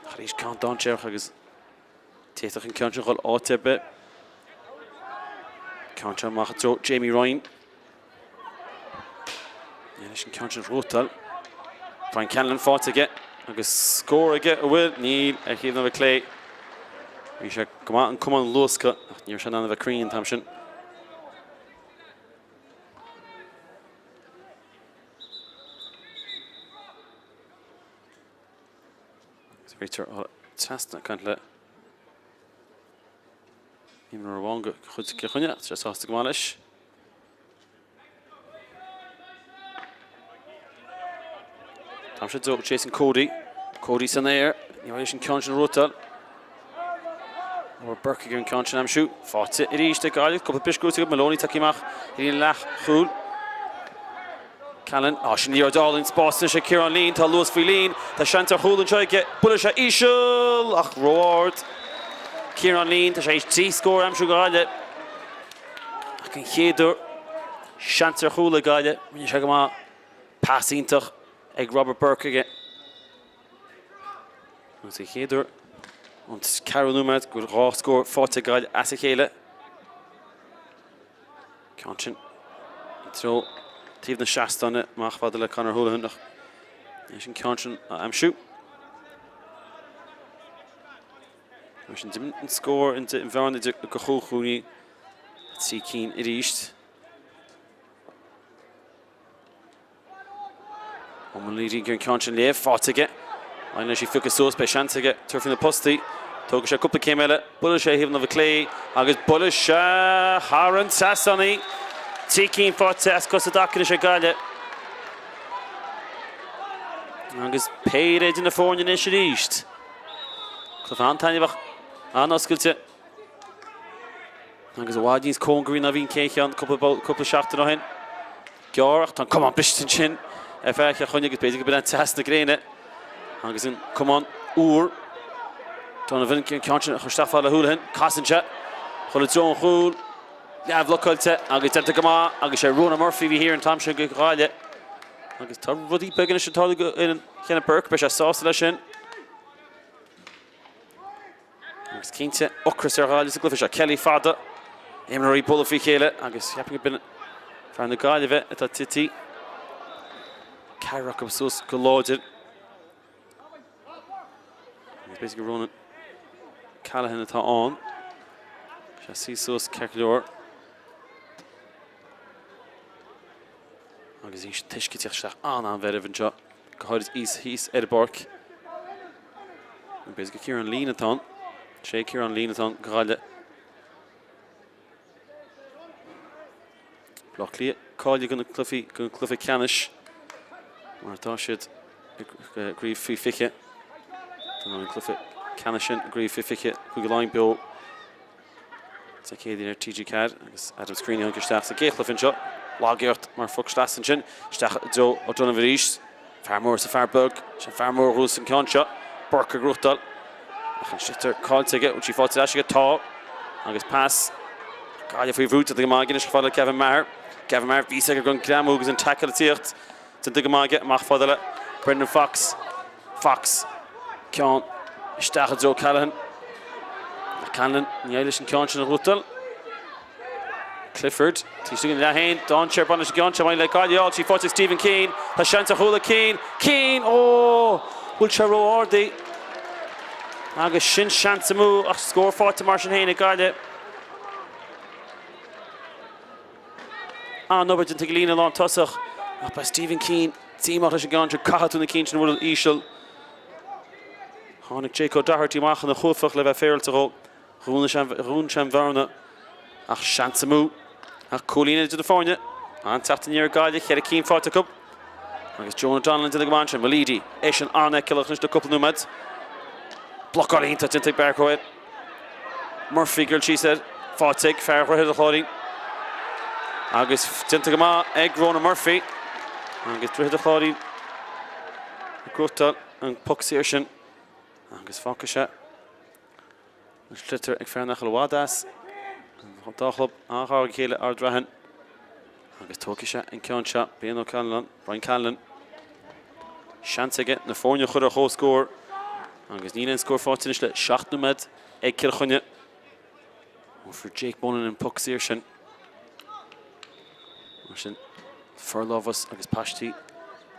Ach arís ceann dainséarach agus d'fhéadfadh an ceann sin dhul áit ar bith. Ceann seo amach i dtreo Jamie Ryan. Ní leis an ceann sin gnóthachtáil. Brian Callanan faighte aige agus scór aige an bhfuil? Níl ar thaobh na láimhe clé. Bhí sé go maith an camán a luascadh ach ní raibh sé in ann a bheith cruinn an t-am sin. Agus réiteoir trasna ag caint le imreoir amháin de chuid Chill Chainnigh, tá sé sásta go maith leis. Tá sé do Jason Cody. Cody san aer. Ní raibh leis an ceann sin a ghnóthachtáil. Robert Burke ag an ceann sin a aimsiú. Faighte arís ag Gaillimh. Cúpla bris gnóthaithe acu. Maloney tagtha amach ar an leathchúl. Callan. Á, sin liathróid álainn. Spás anois ag Ciarán Leen. Tá luas faoi Leen. Tá seans ar chúl anseo aige. Buailfidh sé íseal ach ró-ard. Ciarán Leen. Tá sé théis 3 scór a aimsiú do Ghaillimh. Ach an chéad uair, seans ar chúl ag Gaillimh. Rinne sé go maith. Pas iontach ag Robert Burke aige. Agus an chéad uair ón ceathrú nóiméad go bhfuil 2 scór faighte ag Gaillimh as a chéile. Ceann sin i dtreo taobh na seastáine amach fada le Conor Houlihan ach leis an ceann sin a aimsiú. Mar sin d'imigh an scór an bhearna idir go chúl chúinní 3 cinn arís. O'Malley ag an ceann sin léamh, faighte aige. Éiríonn leis í phiocadh suas, beidh seans aige tabhairt faoi na postaí. Tógfaidh sé cúpla céim eile, buailfidh sé thaobh na láimhe clé agus buailfidh sé thar an trasnán í. 3 cinn faighte as cos i dtaca anois ag Gaillimh. Agus péire idir na foirne anois arís. Cluiche an-taitneamhach, an-oscailte. Agus i bhfad níos cóngaraí ná bhí an chéad cheann cúpla seachtain ó shin. Gearr ach tá an camán briste ansin ag fear Chill Chainnigh agus b'fhéidir go b'in é teas na gréine agus an camán úr. Donovan an ceann sin a chur isteach fada le Houlihan. Casann sé chun i dtreo an chúil. Leathbhlocáilte agus déanta go maith agus sé Ronan Murphy a bhí thiar an t-am sin go Gaillimh. Agus tá rudaí beaga anois ag tarlú go fhoireann Kenneth Burke, beidh sé sásta leis sin. Agus cinnte, ocras ar Ghaillimh sa gcluiche seo. Kelly fada, imreoirí bualadh faoi chéile agus cheapfainn go b'in fear na Gaillimhe atá tite. Ceathrar acu suas go láidir. Agus b'fhéidir gur Ronan Callaghan atá ann. Sé suí suas ceart go leor. Agus an t-uisce ag teacht isteach an-an-mheirbh anseo, go háirid thíos thíos ar an bpáirc. B'fhéidir gur Ciarán Leen atá ann. Sé Ciarán Leen atá ann do Ghaillimh. Baile Átha Cliath cáilithe do na cluichí don cluiche ceannais mar atá siad i gcraobh faoi 20. Tá an cluiche ceannais sin i gcraobh faoi 20 Cúige Laighean beo Dé Céadaoin ar TG4 agus Adam Screeney a tháinig isteach sa gcéad chluiche anseo. Lag-iarracht mar phoc sleasa ansin. Isteach i dtreo O'Donovan arís. Fear mór is fear beag. Sin fear mór thuas an ceann seo. Burke ag gnóthachtáil. Ach an sliotar caillte aige. Bhfuil sí faighte ar ais aige? Tá. Agus pas. Gaillimh faoi bhrú. Déanta go maith aige anois fada le Gavin Maher. Gavin Maher bhí a fhios aige go raibh an greamú agus an tackle ag tíocht. Déanta go maith aige. Amach fada le Brendan Fox. Fox. Ceann isteach i dtreo Callaghan. Callaghan, ní éirigh leis an ceann sin a ghnóthachtáil. Clifford, taobh istigh den leath féin, dainséar bain leis an gceann seo, maidir le Gaillimh, tá sí faighte ag Stephen Keane, tá seans ar chúl ag Keane, Keane, ó, bhuail sé ró-ard í. Agus sin seans amú ach scór faighte mar sin féin ag Gaillimh. An-obair déanta ag an líne lántosach ach beidh Stephen Keane díomách leis an gceann seo, caithfidh tú na cinn sin a bhualadh íseal. Tháinig Jake O'Doherty amach ina chuaifeach le bheith féaráilte dhó. Dhún sé an bhearna ach seans amú. Ach cúilín idir na foirne. An-teacht aniar ag Gaillimh, cheithre cinn faighte acu. Agus Jonah Donnellan déanta go maith ansin. Meleady, eisean an-fheiceálach anois le cúpla nóiméad. Blocáil iontach déanta ag Barcoe air. Murphy ag dul síos air. Faighte ag fear Dhroichead an Chláirín. Agus déanta go maith ag Ronan Murphy. Agus Droichead an Chláirín ag gnóthachtáil an poc saor sin. Agus fágfaidh sé an sliotar ag fear nach bhfuil i bhfad as. An dá chlub an-ghar dá chéile, Ard Raithin. Agus tógfaidh sé an ceann seo, Brian O'Callaghan, Brian Callanan. Seans aige na foirne a chur ar chomhscór. Agus níl aon scór faighte anois le 7 nóiméad ag Cill Chainnigh. Fuair Jake Mullen an poc saor sin. Mar sin, forlámhas agus paistí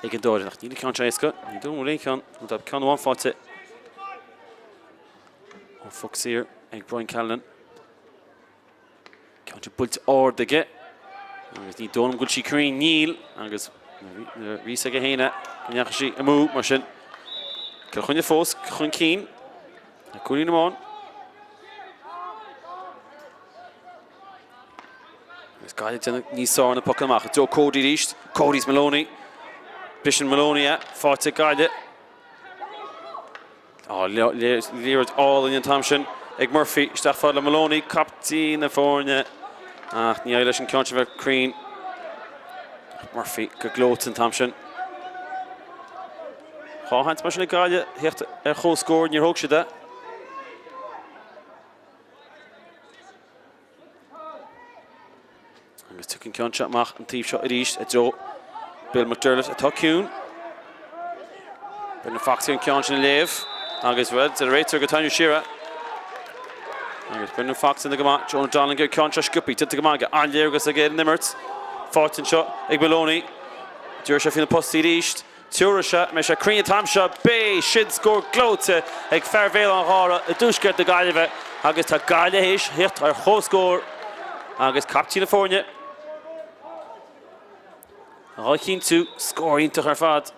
ag an dá fhoireann. Ach níl an ceann seo éasca. Ní dóigh go bhfuil aon cheann, nó tá ceann amháin faighte ó phoc saor ag Brian Callanan. Ceann seo buailte ard aige agus ní dóigh liom go bhfuil sí cruinn, níl, agus bhí a fhios aige féin go ndeachaigh sí amú mar sin. Cill Chainnigh fós chun cinn le cúilín amháin. Agus Gaillimh ag déanamh níos fearr na pocanna amach. Joe Cody arís, Cody is Maloney. Briseann Maloney é, faighte ag Gaillimh. Liathróid álainn an t-am sin ag Murphy isteach fad le Maloney, captaen na foirne ach ní éirigh leis an ceann sin bheith cruinn. Murphy go gleoite an t-am sin. Dhá sheans mar sin ag Gaillimh theacht ar chomhscór, níor thóg siad é. Agus tiocfaidh an ceann seo amach an taobh seo arís i dtreo Bill McDermott atá ciúin. Brendan Fox an ceann sin a léamh agus bhuel, deir an réiteoir gur tarraingíodh siar é. Agus Brendan Fox ina go maith, Jonah Donnellan an ceann seo sciobtha, déanta go maith aige, an-léargas aige ar an imirt. Faighte anseo ag Maloney. D'iarr sé faoi na postaí arís. Tabharfaidh sé, mbeidh sé cruinn an t-am seo, beidh sin scór gleoite ag fear Bhéal an Ghára i dtuaisceart na Gaillimhe agus tá Gaillimh théis theacht ar chomhscór agus captaen na foirne á chinntiú, scór iontach ar fad.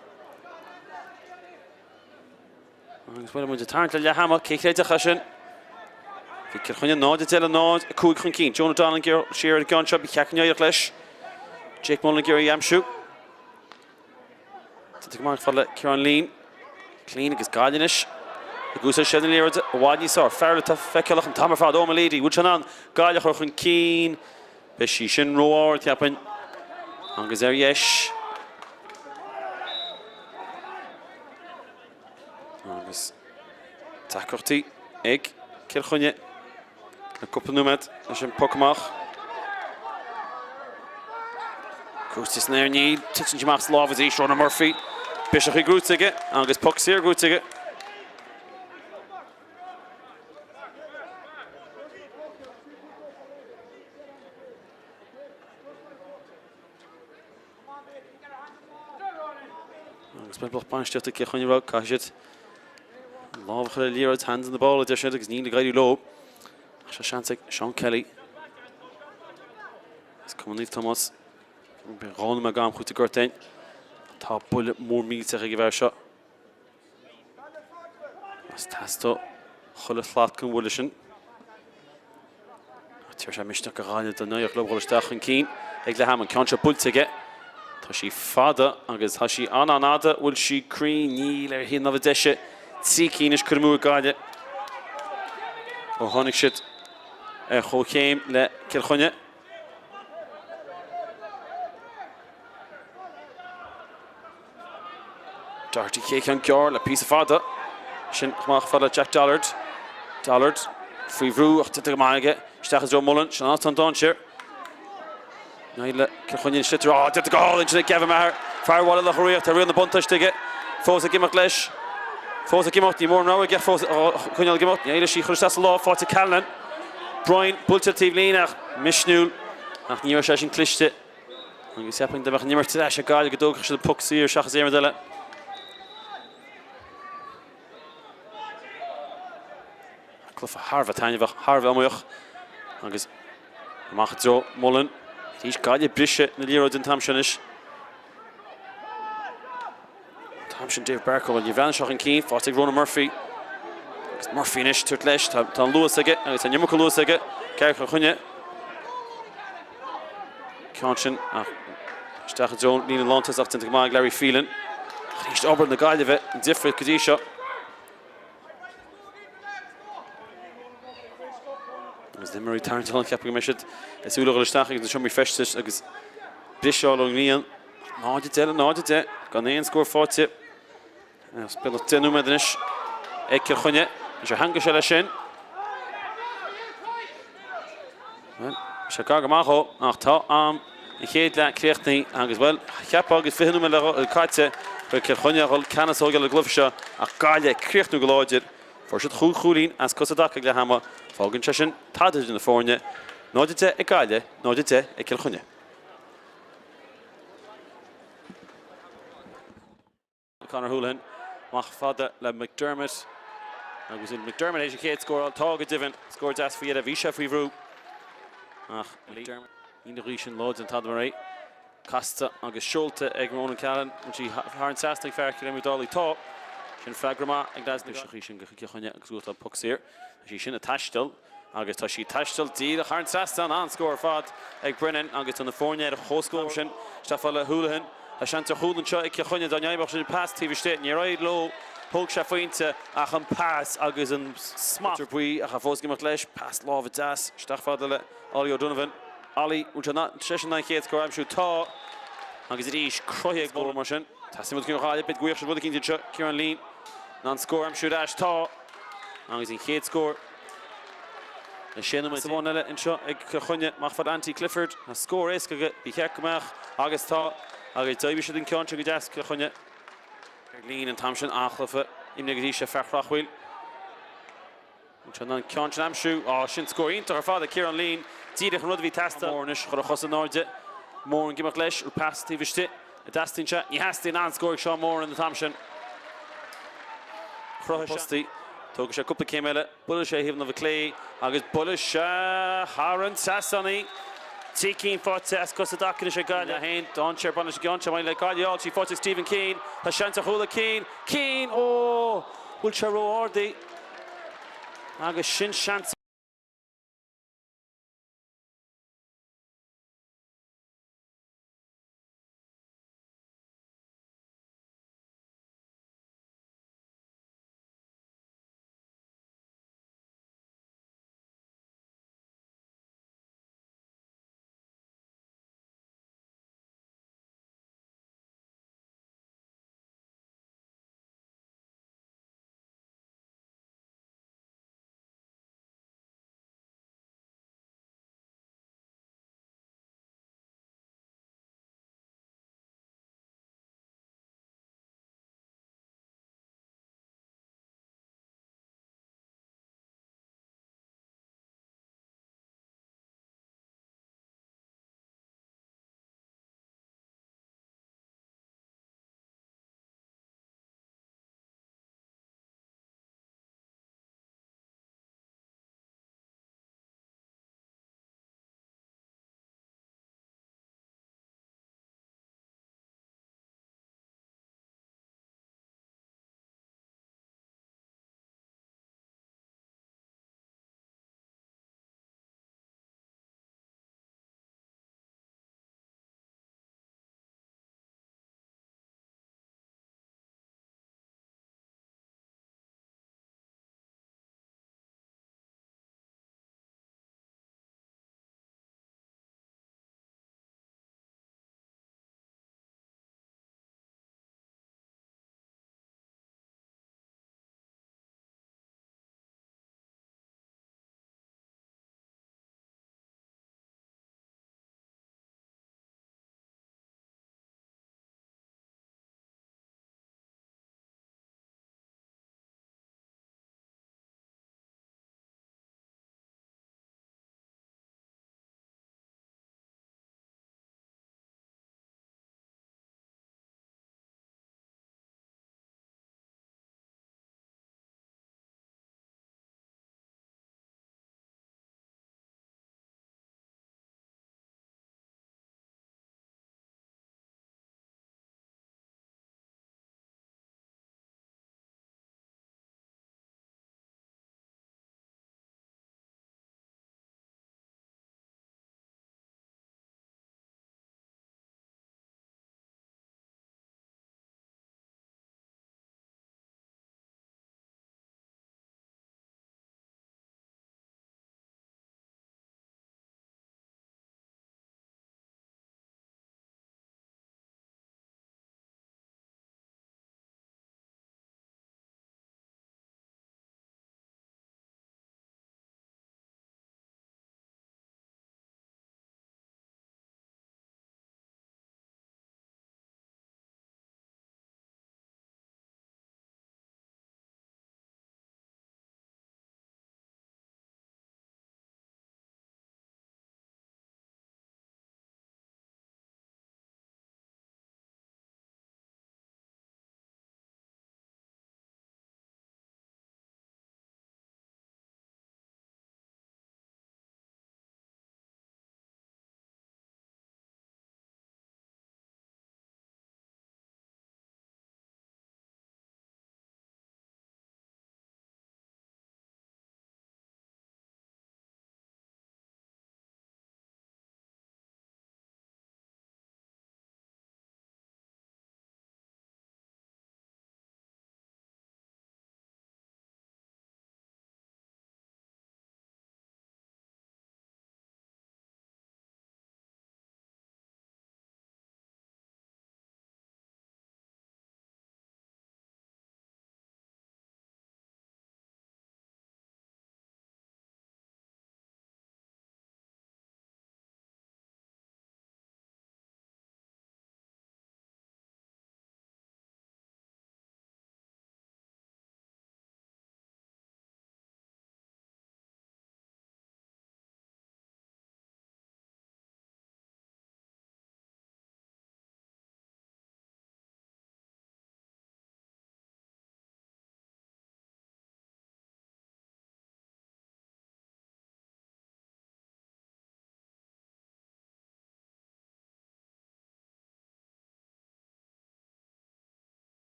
Agus bhuel, muid ag tarraingt le leath ama, cé chreidfeadh é sin? Bhí Cill Chainnigh 0-10 le 0-5 chun cinn. Jonah Donnellan ag gearradh siar ar an gceann seo, ba cheart go n-éireodh leis. Jake Mullen ag iarraidh í a aimsiú. Déanta go maith fad le Ciarán Leen. Clean agus Gaillimh anois. Ag úsáid seilbh na liathróide i bhfad níos fearr. Fear atá feiceálach an t-am ar fad, Eoin Meleady. Bhfuil sé in ann Gaillimh a chur chun cinn? Beidh sí sin ró-ard, cheapfainn. Agus ar dheis. Agus deacrachtaí ag Cill Chainnigh le cúpla nóiméad leis an poc amach. Gnóite san aer níl, titeann sí amach as lámha arís Ronan Murphy. Biseach gnóite aige agus poc saor gnóite aige. Agus beidh lucht bainistíochta Cill Chainnigh ag rá caithfidh siad lámh a chur ar an liathróid, hands on the ball a deir siad agus níl ag éirí leo. Ach seo seans ag Seán Kelly. As Cumann Naomh Tomás. Beidh dhá nóiméad d'am cúitimh gortaithe. Tá buille mór millteach ag an bhfear seo. Is teastóidh chuile shlat den bhuille sin. Ach tabharfaidh sé misneach do Ghaillimh dá n-éireodh leo dhul isteach chun cinn ag leath ama. An ceann seo buailte aige. Tá sí fada agus tá sí an-an-fhada. Bhfuil sí cruinn? Níl ar thaobh na láimhe deise. Trí cinn anois curtha amú ag Gaillimh ó tháinig siad ar chomhchéim le Cill Chainnigh. Doherty chéad cheann gearr le píosa fada. Sin amach fad le Jack Dollard. Dollard faoi bhrú ach déanta go maith aige. Isteach i dtreo Mullen. Sin an dainséar. Ní le Cill Chainnigh an sliotar. Á, déanta go hálainn sin ag Gavin Maher. Fear Bhaile Locha Riach. Tá riail na buntáiste aige. Fós ag imeacht leis. Fós ag imeacht. Ní mór an rogha aige fós coinneáil ag imeacht. Ní leis í chur isteach sa lámh. Faighte Callanan. Brian buailte ar taobh líne ach misniúil. Ach ní raibh sé sin cliste. Agus cheapfainn dá mbeadh an imirt ar ais ag Gaillimh go dtógfadh siad an poc saor seachas aon rud eile. Cluiche thar a bheith taitneamhach, thar a bheith iomaíoch agus amach i dtreo Mullen. Arís Gaillimh ag briseadh na liathróide an t-am seo anois. An t-am sin Dave Barcoe, níor bhreathnaigh sé chun cinn, faighte ag Ronan Murphy. Agus Murphy anois ag tabhairt leis, tá an luas aige agus tá an iomarca luas aige, Cearc Chill Chainnigh. Ceann sin ach isteach i dtreo líne lántosach déanta go maith ag Larry Phelan. Arís obair na Gaillimhe an difríocht go dtí seo. Agus na himreoirí tarraingt ann ceapaim go mbeidh siad ag súil a dhul isteach ag na seomraí feistis agus briseadh ón ngrian. 0-10 le 0-10 gan aon scór faighte. Beagnach 10 nóiméad anois ag Cill Chainnigh. Is ar theanga sé leis sin. Bhuel, sé gar go maith dhó, ach tá am an chéad leath críochnaithe agus, bhuel, cheapfá agus 20 nóiméad le caite go raibh Cill Chainnigh a dhul ceannas a thógáil ar an gcluiche seo ach Gaillimh ag críochnú go láidir. Fuair siad chúig chúilín as cos i dtaca ag leath ama. Fágann sé sin tada idir na foirne, 0-10 ag Gaillimh, 0-10 ag Cill Chainnigh. Conor Houlihan amach fada le McDermott agus an McDermott théis an chéad scór tá go deimhin scór deas faoi dheireadh bhí sé faoi bhrú ach McDermott ní ghaoth sin láidir an t-am ar aghaidh casta agus seolta ag Ronan Cahalane an sí thar an trasna ag fear Cill Éamoinn Dálaigh tá sin freagra maith ag leaids na Gaillimhe sin go Cill Chainnigh agus uathu poc saor tá sí sin ag taisteal Agus tá sí ag taisteal díreach thar an trasnán, an-scór ar fad ag Brennan agus tá na foirne ar comhscór sin. Isteach fada le Houlihan. Tá seans ar chúl anseo ag Cill Chainnigh dá n-oibreodh siad an pas taobh istigh. Níor éirigh leo. Thóg sé phointe ach an pas agus an smacht. Buí ach fós ag imeacht leis. Pas láimhe deas isteach fada le Ollie O'Donovan. Ollie, bhfuil seisean in ann an chéad scór a aimsiú? Tá! Agus arís cruthaithe ag Mullen mar sin. Teastaíonn rud éicint ó Ghaillimh. B'fhéidir go bhfaigheadh siad rud éicint anseo. Ciarán Leen in ann scór a aimsiú ar ais. Tá! Agus an chéad scór. Le sé nóiméad amháin eile anseo ag Cill Chainnigh, amach fada Anthony Clifford. Tá scór éasca aige, ba cheart go mbeadh, agus tá, agus d'oibrigh siad an ceann sin go deas, Cill Chainnigh. Ar líne an t-am sin, an-chluiche imithe go dtí seo, fear Shrath Chaoil. An an ceann sin aimsiú. Á, sin scór iontach ar fad ag Ciarán Leen. Díreach an rud a bhí ag teastáil. Moran anois, chuir a chos in airde. Moran ag imeacht leis, pas taobh istigh. An dteastaíonn sé? Ní theastaíonn. An-scór ag Seán Moran an t-am sin. Chruthaigh sé. Tógfaidh sé cúpla céim eile. Buailfidh sé thaobh na clé agus buailfidh sé thar an trasnán í. Trí cinn faighte as cos i dtaca anois ag Gaillimh. 1. Dainséar bain leis an gceann seo. Maidir le Gaillimh fháil sí faighte ag Stephen Keane. Tá seans ar chúl ag Keane. Keane! Ó! Bhuail sé ró-ard í. Agus sin seans.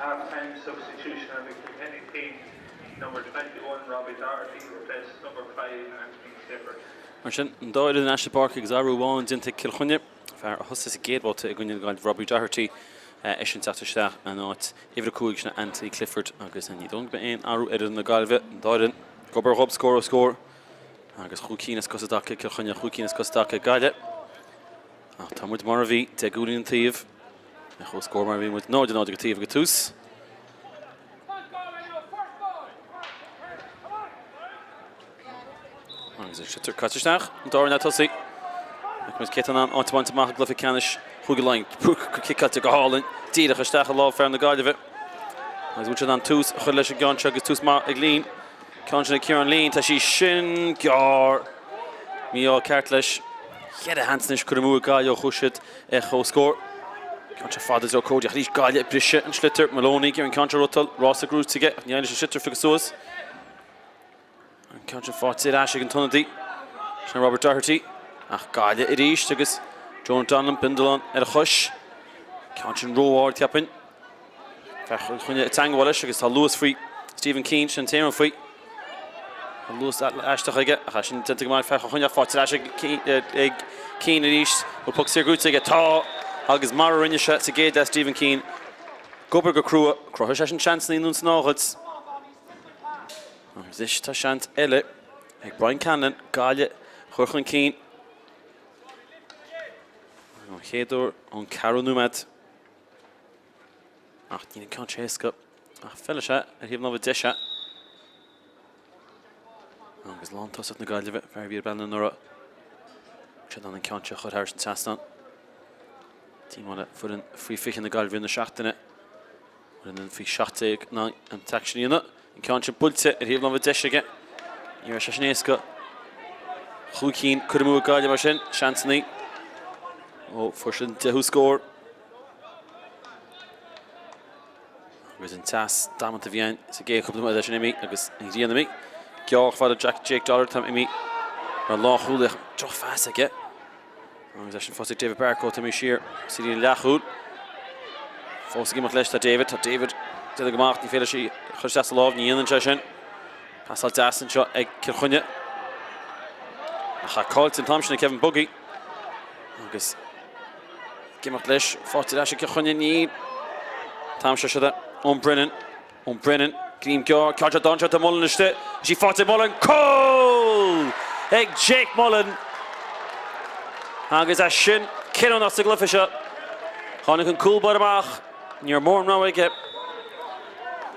Half time substitution on the Kilkenny team, number 21 Robbie Doherty replaces number 5 Anthony Clifford. Mar sin, an dá fhoireann ar ais i bpáirc agus athrú amháin déanta ag Cill Chainnigh. Fear a thosaigh sa gcéad bhabhta i gcoinne na Gaillimhe, Robbie Doherty, eisean teacht isteach in áit uimhir 5, sin Anthony Clifford agus ní dóigh liom go mbeidh aon athrú ar fhoireann na Gaillimhe. An dá fhoireann ag obair dhób scór ó scór agus chúig cinn is cosa i dtaca ag Cill Chainnigh, chúig cinn is cosa i dtaca ag Gaillimh. Ach tá muid mar a bhí, 10 gcúilín an taobh, ar comhscór mar a bhí muid, 0-0 ag an taobh ag an tús. Agus an sliotar caite isteach, an dá fhoireann ag tosaí. Ach muid cé atá in ann áit a bhaint amach i gcluiche ceannais Chúige Laighean. Ciceáilte go hálainn, díreach isteach i lámh fear na Gaillimhe. Agus bhfuil siad in ann tús a chur leis an gceann seo agus tús maith ag Leen. Ceann sin ag Ciarán Leen, tá sí sin gearr. Mí-ádh ceart leis. Cheithre sheans anois curtha amú ag Gaillimh ó chuaigh siad ar comhscór. Ceann seo fada i dtreo Cody ach arís Gaillimh ag briseadh an sliotar. Moloney ag iarraidh an ceann seo a fhriotal. Rása gnóite aige ach ní éiríonn leis an sliotar a phiocadh suas. An ceann seo faighte ar ais ag an t-ionadaí. Sin Robert Doherty. Ach Gaillimh arís agus Jonah Donlan, Bindealán ar a chois. Ceann sin ró-ard cheapfainn. Fear Chill Chainnigh ag teagmháil leis agus tá luas faoi Stephen Keane, sin an téarma faoi. Tá luas aisteach aige ach é sin déanta go maith ag fear Chill Chainnigh ach faighte ar ais ag Keane arís. Bhfuil poc saor gnóite aige? Tá! Agus mar a rinne sé sa gcéad leath Stephen Keane, ag obair go crua, chruthaigh seisean seansanna i nDún Snámha. Agus anois tá seans eile ag Brian Conlon Gaillimh a chur chun cinn. An chéad uair ón ceathrú nóiméad. Ach níl an ceann seo éasca. Ach feilfidh sé ar thaobh na láimhe deise. Agus lántosach na Gaillimhe, fear a bhí ar an bpainéal anuraidh. Sé in ann an ceann seo a chur thar an trasnán. Díomá le foireann faoi 20 na Gaillimhe na seachtaine. Foireann faoi 17 in aghaidh an t-aicsean a dhéanamh. An ceann sin buailte ar thaobh na láimhe deise aige. Ní raibh sé sin éasca. Chúig cinn curtha amú ag Gaillimh mar sin. Seansannaí. Ó, fuair siad an deichiú scór. Agus an teas damanta a bhí ann sa gcéad chúpla nóiméad sin imithe agus an ghrian imithe. Gearr fada Jack Jake Dollard tá imithe ar lánchúlaí ach drochphas aige. Agus é sin fós ag David Barcoe tá imithe siar sa líne leathchúil. Fós ag imeacht leis tá David, tá David déanamh go maith, ní féidir leis í a chur isteach sa lámh, ní dhéanann sé sin. Pasáil deas anseo ag Cill Chainnigh. Ach tá caillte an t-am sin ag Kevin Buggy. Agus ag imeacht leis, faighte ar ais ag Cill Chainnigh, níl. An t-am seo siad Eoin Brennan. Eoin Brennan, greim gearr, ceann seo dainséarach tá Mullen istigh, is í faighte ag Mullen, cúl ag Jake Mullen! Agus é sin cinniúnach sa gcluiche seo. Tháinig an cúl báire amach, ní raibh mórán rogha aige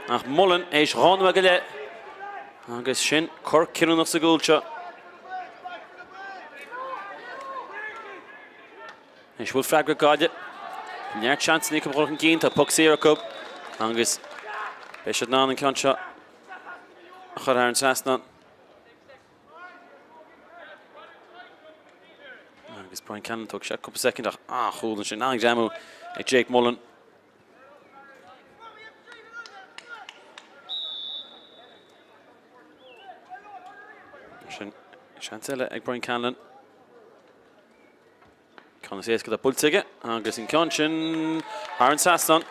ach Mullen théis dhá nóiméad go leith agus sin cor cinniúnach sa gcúl seo. Anois bhfuil freagra ag Gaillimh. Neart seansanna acu dul chun cinn, tá poc saor acu agus beidh siad in ann an ceann seo a chur thar an trasnán. Agus Brian Cannon tógfaidh sé cúpla soicind ach an-chúl ansin, an-ghreamú ag Jake Mullen. Sin seans eile ag Brian Conlon. Ceann is éasca atá buailte aige agus an ceann sin thar an trasnán.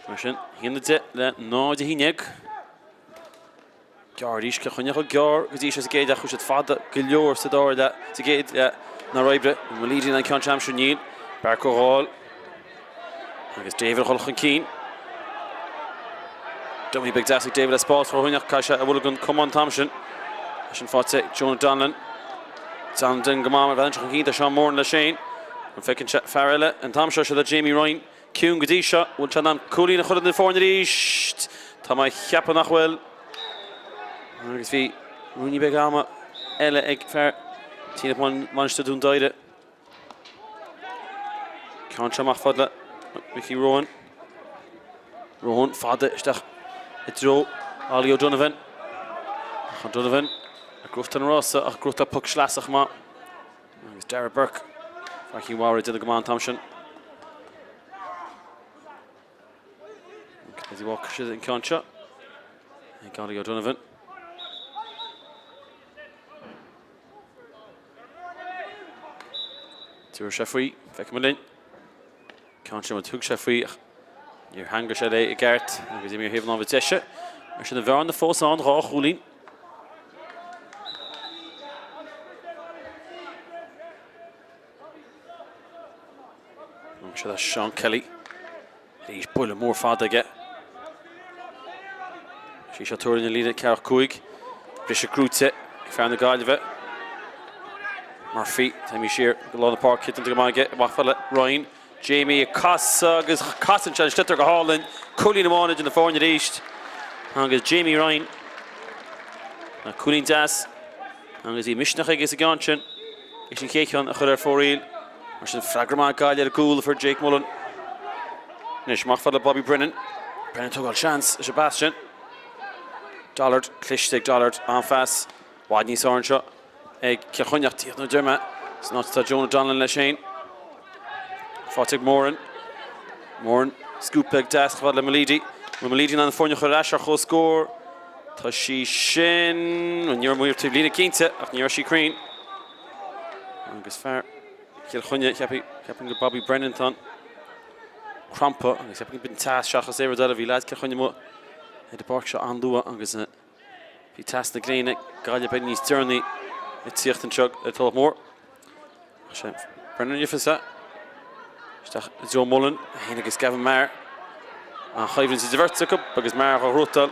Mar sin, 1-10 le 0-11. Gearr arís, Cill Chainnigh chomh gearr go dtí seo sa gcéad leath, chuaigh siad fada go leor sa dara leath, sa gcéad leath nár oibrigh. An bhfuil Eadie in ann an ceann seo a aimsiú? Níl. Barcoe á fháil. Agus David ag dul chun cinn. Dummy beag deas ag David le spás róthuinneach, caithfidh sé a bhualadh den camán an t-am sin. Sin faighte ag Jonah Donlan. Donlan go maith mar bhean chun cinn, tá Seán Moran leis féin. An bhfeiceann sé fear eile an t-am seo, siod é Jamie Ryan. Ciúin go dtí seo, bhfuil sé in ann cúilín a chur idir na foirne arís? Tá mé ag ceapadh nach bhfuil. Agus bhí ruainnín beag ama eile ag fear Tí na Mainistir Dún Doighre. Ceann seo amach fad le Mickey Rowan. Rowan fada isteach i dtreo Ollie O'Donovan. Ach O'Donovan ag gnóthachtáil an rása ach ag gnóthachtáil poc sleasach maith. Agus Darragh Burke, fear Chinn Mhara ag déanamh go maith an t-am sin. Eddie Walker siad an ceann seo ag Ollie O'Donovan. Tabharfaidh sé faoi, feicfidh muid linn. Ceann sin, thug sé faoi ach níor theangaigh sé léi i gceart agus d'imigh ar thaobh na láimhe deise. Mar sin an bhearna fós ann, 2 chúilín. Seo Seán Kelly. Arís buille mór fada aige. Sí seo tuairim na líne ceathracha 5. Briseadh gnóite ag fear na Gaillimhe. Murphy, tá imithe siar go lár na páirce, déanta go maith aige, amach fad le Ryan. Jamie ag casadh agus casann sé an sliotar go hálainn. Cúilín amháin idir na foirne arís. Agus Jamie Ryan. Cúilín deas. Agus bhí misneach aige sa gceann sin. Is an chéad cheann a chur ar fóraoil. Mar sin freagra maith ag Gaillimh ar an gcúl a fuair Jake Mullen. Anois amach fad le Bobby Brennan. Brennan tógáil seans leis an bpas sin. Dollard, cliste ag Dollard, an-phas. I bhfad níos fearr anseo ag Cill Chainnigh ach díreach nuair a deir mé san áit atá Jonah Donnellan leis féin. Faighte ag Moran. Moran, scuab beag deas chomh fada le Meleady. Bhfuil Meleady in ann an foirne a chur ar ais ar comhscór? Tá sí sin, ní raibh amuigh ar taobh líne cinnte ach ní raibh sí cruinn. Agus fear Chill Chainnigh, ceapaim gur Bobby Brennan atá ann. Crampa agus ceapaim go b'in teas seachas aon rud eile. Bhí leaids Chill Chainnigh amuigh ar an bpáirc seo an-luath agus bhí teas na gréine, Gaillimh beag níos deireanaí ag tíocht anseo ar Tulach Mhór. Sé Brennan Iffesa. Isteach i dtreo Mullen, é féin agus Gavin Maher. An choimhlint idir bheirt acu agus Maher á ghnóthachtáil.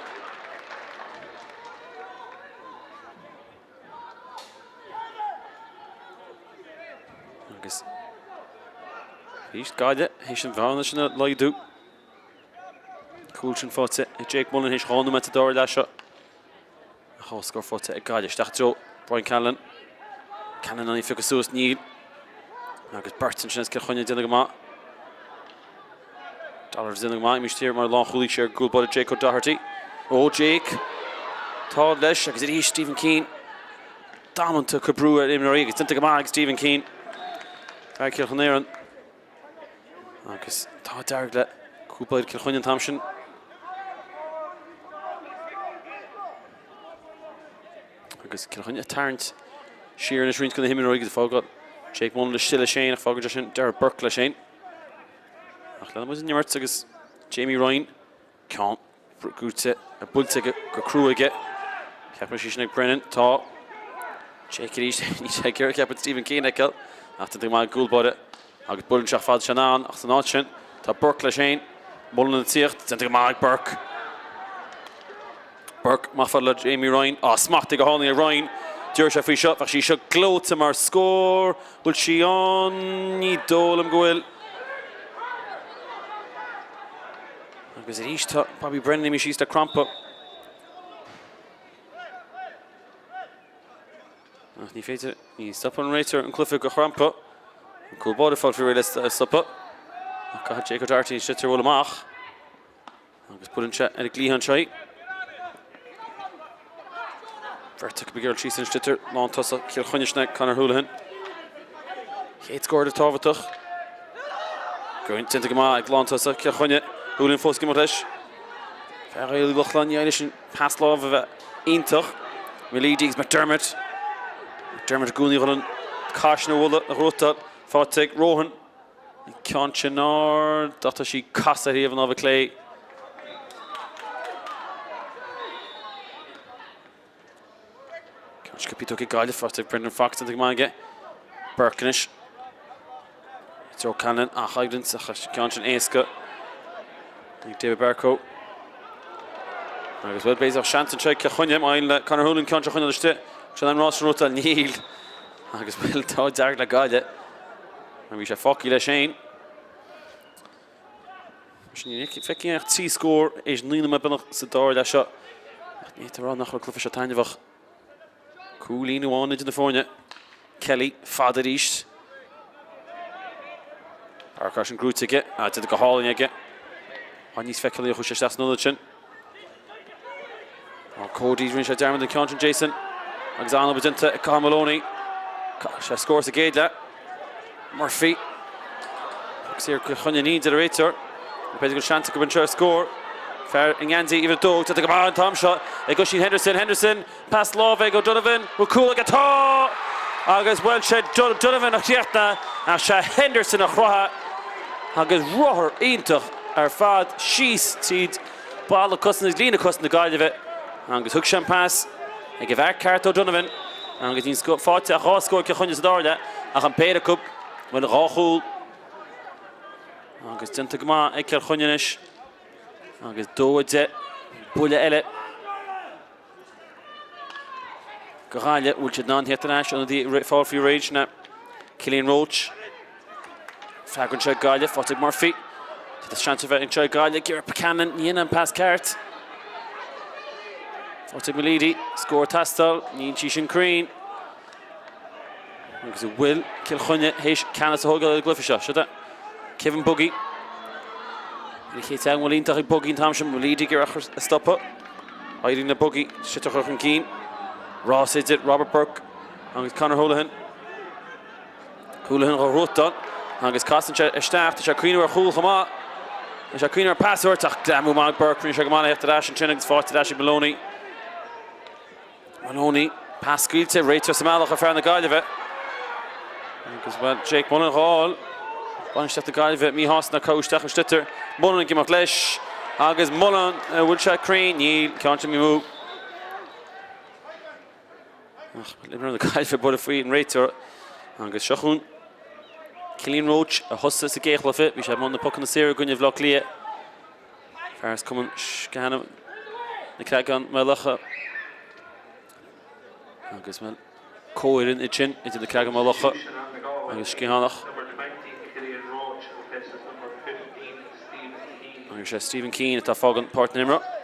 Agus arís Gaillimh théis an bhearna sin a laghdú. Cúl sin faighte ag Jake Mullen théis 2 nóiméad sa dara leath seo. An comhscór faighte ag Gaillimh. Isteach i dtreo Brian Callanan. Callanan í a phiocadh suas. Níl. Agus beirt ansin as Cill Chainnigh ag déanamh go maith. Dollard ag déanamh go maith. Imithe siar mar lánchúlaí siar ar an gcúl báire Jake O'Doherty. Ó Jake. Tá leis agus arís Stephen Keane. Damanta ag cur brú ar imreoirí agus déanta go maith ag Stephen Keane. Fear Chill Chonnaorann. Agus tá dearg le cúl báire Cill Chainnigh an t-am sin. Agus Cill Chainnigh ag tarraingt siar anois roinnt de na himreoirí agus fágáil Jake Mullen istigh leis féin ach fágann sé sin Darragh Burke leis féin. Ach leanann muid an imirt agus Jamie Ryan Ceann buailte buailte go crua aige. Ceapann sí sin ag Brennan. Tá. Jake arís. Níl sé ag iarraidh ceapann Stephen Keane a fheiceáil. Ach déanta go maith ag an gcúl báire. Agus buaileann sé fad sin ann ach san áit sin tá Burke leis féin. Mullen ag tíocht. Déanta go maith ag Burke. Burke amach fad le Jamie Ryan. Á, smachtaithe go hálainn ag Ryan. Deir sé faoi seo, bheadh sí seo gleoite mar scór. Bhfuil sí ann? Ní dóigh liom go bhfuil. Agus arís tá Bobby Brennan imithe síos le crampa. Ach ní féidir, ní stopann an réiteoir an cluiche do chrampa. An cúl báire fáil faoi réir le stopadh. Ach caithfidh Jake O'Doherty an sliotar a bhualadh amach. Agus buaileann sé ar an gcliathán seo í. Beirt acu ag iarraidh síos an sliotar, lántosach Chill Chainnigh sin é Conor Houlihan. Chéad scór eile tábhachtach. Déanta go maith ag lántosach Chill Chainnigh. Houlihan fós ag imeacht leis. Fear Ghaeil Uí Lochlainn, ní éirigh leis an pas láimhe a bheith iontach. Meleady agus McDermott. McDermott i gcónaí chun an cais sin a bhualadh a ghnóthachtáil. Faighte ag Rohan. An ceann sin ard, ach tá sí casadh ar thaobh na láimhe clé. Ceann sciobtha tugtha ag Gaillimh, faighte ag Brendan Fox, déanta go maith aige. Burke anois. Joe Cannon an-choimhlint ach an ceann sin éasca ag David Bercoe. Agus bhuel, b'fhéidir seans anseo ag Cill Chainnigh, má éiríonn le Conor Houlihan ceann seo a choinneáil istigh. Sin an rás sin rúta, níl. Agus bhuel, tá dearg le Gaillimh. Mar bhí sé fágtha leis féin. Sin ní feicfidh ach 3 scór éis 9 nóiméad beagnach sa dara leath seo. Ach ní fhéadfá a rá nach raibh cluiche seo taitneamhach. Cúilín amháin idir na foirne. Kelly fada arís. Parker sin gnóite aige. Déanta go hálainn aige. Tá níos feiceálaí a chuaigh sé isteach san ionad sin. Ó Cody, rinne sé dearmad den ceann sin Jason. Agus an-obair déanta ag Cathal Moloney. Caithfidh sé scór sa gcéad leath. Murphy. Agus iar Cill Chainnigh ní deir an réiteoir. B'fhéidir go bhfuil seans acu anseo ar scór. Fear i ngeansaí uimhir 2, déanta go maith an t-am seo ag Oisín Henderson. Henderson, pas láimhe ag O'Donovan. Bhfuil cúl aige? Tá! agus bhuel sé Donovan a chríochnaigh ach sé Henderson a chruthaigh agus rothar iontach ar fad síos tríd balla cosanta, líne cosanta na Gaillimhe agus thug sé an pas ag an bhfear ceart O'Donovan agus níl faighte ach 2 scór ag Cill Chainnigh sa dara leath ach an péire acu bhuel 2 chúl agus déanta go maith ag Cill Chainnigh anois agus 2-10 buille eile do Ghaillimh bhfuil siad in ann theacht ar ais ionadaí fáil faoi réir na Cillian Roche. Freagra anseo ag Gaillimh, faighte ag Murphy. Tá seans a bheith anseo ag Gaillimh, Gareth Buchanan, ní hin an pas ceart. Faighte ag Mulleady, scór ag teastáil, níl sí sin cruinn. Agus an bhfuil Cill Chainnigh théis ceannas a thógáil ar an gcluiche seo. Seo é Kevin Buggy. Ní chéad teagmháil iontach ag Buggy an t-am sin, Mulleady ag iarraidh a stopadh. Éiríonn le Buggy sliotar a chur chun cinn. Rás idir Robert Burke agus Conor Holohan. Holohan dhá ghnóthachtáil agus casann sé isteach. Tá sé ag cuimhneamh ar chúl chomh maith. Tá sé ag cuimhneamh ar pas a thabhairt ach greamú maith ag Burke. Rinne sé go maith le theacht ar ais ansin agus faighte ar ais ag Maloney. Maloney, pas scaoilte, réiteoir sa mbealach ar fear na Gaillimhe. Agus bhuel, Jake Mullen dhá fháil. Bainistíocht na Gaillimhe míshásta nár cuireadh isteach an sliotar. Mullen ag imeacht leis. Agus Mullen, an bhfuil sé cruinn? Níl, ceann sin amú. Ach imreoir na Gaillimhe buartha faoi an réiteoir. Agus seo chugainn Cillian Roche a thosaigh sa gcéad chluiche. Bhí sé i mbun na pocanna saora i gcoinne Bhaile Átha Cliath. Fear as Cumann Sciathanach na Creagán Maigh Locha agus bhuel comhfhoireann iad sin idir na Creagáin Maigh Locha agus Sciathánach. Agus sé Stephen Keane atá ag fágaint páirc na himeartha.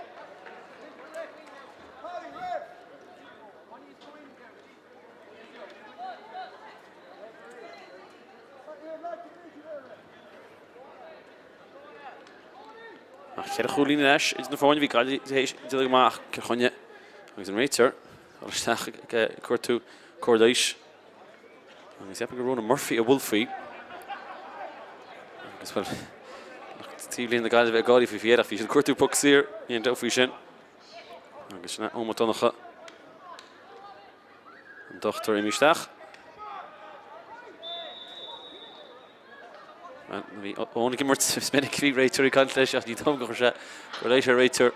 Ach cheithre chúilín anois idir na foirne, bhí Gaillimh théis dul go maith ach Cill Chainnigh agus an réiteoir dul isteach ag cuartú cóir leighis. Agus ceapaim gur Ronan Murphy a bhuail faoi. Agus bhuel, lucht taobhlíne na Gaillimhe ag gáirí faoi faoi ach bhí siad ag cuartú poc saor, ní aon dabht faoi sin. Agus sin é Eoin Mac Donncha. An dochtúir imithe isteach. Bhí Eoin ag imirt is minic bhí réiteoirí ag caint leis ach ní dóigh liom gur chuir sé cóir leighis ar réiteoir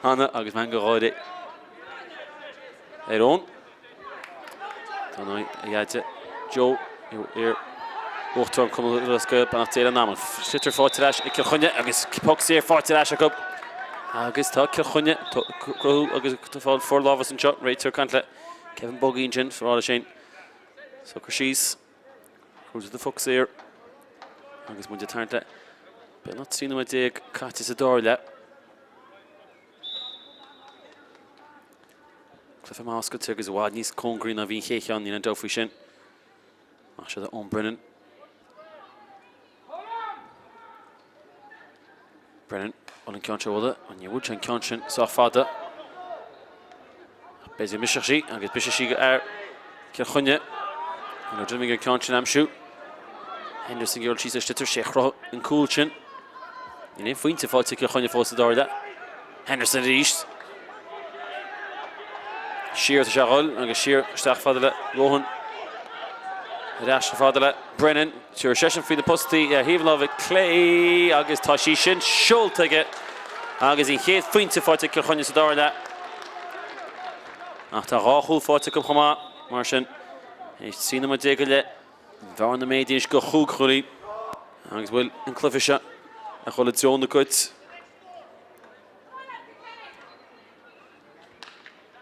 cheana agus meangadh gáire ar Eoin. Tá an a dheaide Joe ar Uachtarán Cumann Lúthchleas Gael beannacht Dé lena anam. Sliotar faighte ar ais ag Cill Chainnigh agus poc saor faighte ar ais acu. Agus tá Cill Chainnigh cruthú agus tá fáil forlámhas anseo. Réiteoir ag caint le Kevin Buggy ansin, rá leis féin. Socraigh síos. Cúrsa do phoc saor. Agus muid ag tarraingt le beagnach 13 nóiméad caite sa dara leath. Cluiche maith oscailte agus i bhfad níos cóngaraí ná bhí an chéad cheann, níl aon dabht faoi sin. Ach seo Eoin Brennan. Brennan, bhfuil an ceann seo uile? An bhfuil sé an ceann sin sách fada? B'fhéidir mbrisfeadh sí agus brisfidh sí go fhear Chill Chainnigh. An raibh an ceann sin aimsiú? Henderson ag dul síos ar sliotar, sé a chruthaigh an cúl sin. Níl aon phointe faighte ag Cill Chainnigh fós sa dara leath. Henderson arís. Siar atá sé a dhul agus siar isteach fada le Rohan. Ar ais fada le Brennan. Tabharfaidh seisean faoi na postaí ar thaobh na láimhe clé agus tá sí sin seolta aige agus an chéad phointe faighte ag Cill Chainnigh sa dara leath. Ach tá 2 chúl faighte acu chomh maith, mar sin, théis 13 nóiméad go leith, an bhearna méadaithe anois go chúig chúilín agus bhfuil an cluiche seo ag dul i dtreo na gCait.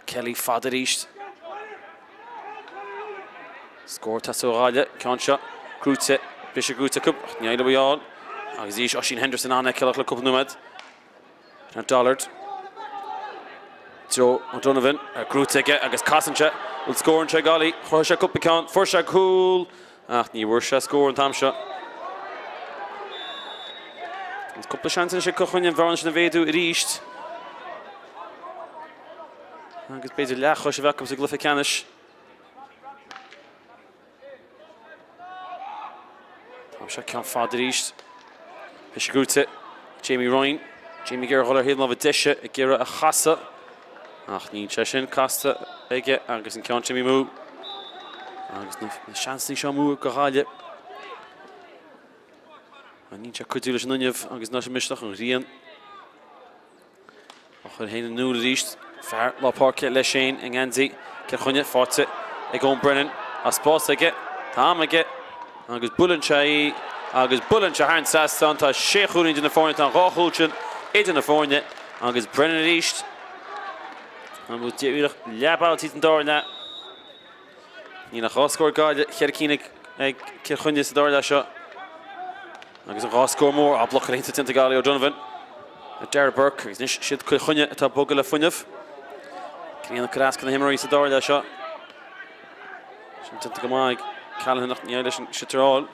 Kelly fada arís. Scór ag teastáil ó Ghaillimh, ceann seo gnóite, briseadh gnóite acu, ach ní éireoidh leo. Agus arís Oisín Henderson an-fheiceálach le cúpla nóiméad. Now Dollard. Joe O'Donovan gnóite aige agus casann sé. Bhfuil scór anseo ag Ollie? Chruthaigh sé cúpla ceann, fuair sé cúl ach ní bhfuair sé scór an t-am seo. Agus cúpla seans anois ag Cill Chainnigh an bhearna sin a mhéadú arís. Agus b'fhéidir leathchois a bheith acu sa gcluiche ceannais. Tá seo ceann fada arís. Briseadh gnóite. Jamie Ryan. Jamie ag iarraidh dhul ar thaobh na láimhe deise ag iarraidh a chasadh. Ach níl sé sin casta aige agus an ceann sin amú. Agus na seansanna seo amú do Ghaillimh. Níl sé ag cuidiú leis an fhuinneamh agus leis an misneach an ghrian á chur féin in iúl arís. Fear lár páirce leis féin i ngeansaí Chill Chainnigh faighte ag Eoin Brennan. Tá spás aige, tá am aige agus buaileann sé í agus buaileann sé thar an trasnán. Tá sé chúilín idir na foirne, tá an dhá chúl sin idir na foirne agus Brennan arís. An díreach leath bealaigh tríd an dara leath. Níl ach dhá scór ag Gaillimh, cheithre cinn ag Cill Chainnigh sa dara leath seo. Agus an dhá scór mór á bloc iontach déanta ag Ollie O'Donovan ar Darragh Burke agus anois siad Cill Chainnigh atá ag bogadh le fuinneamh. Grian ag cur as do na himreoirí sa dara leath seo. Sin déanta go maith ag Callahan ach ní éirigh leis an sliotar a fháil.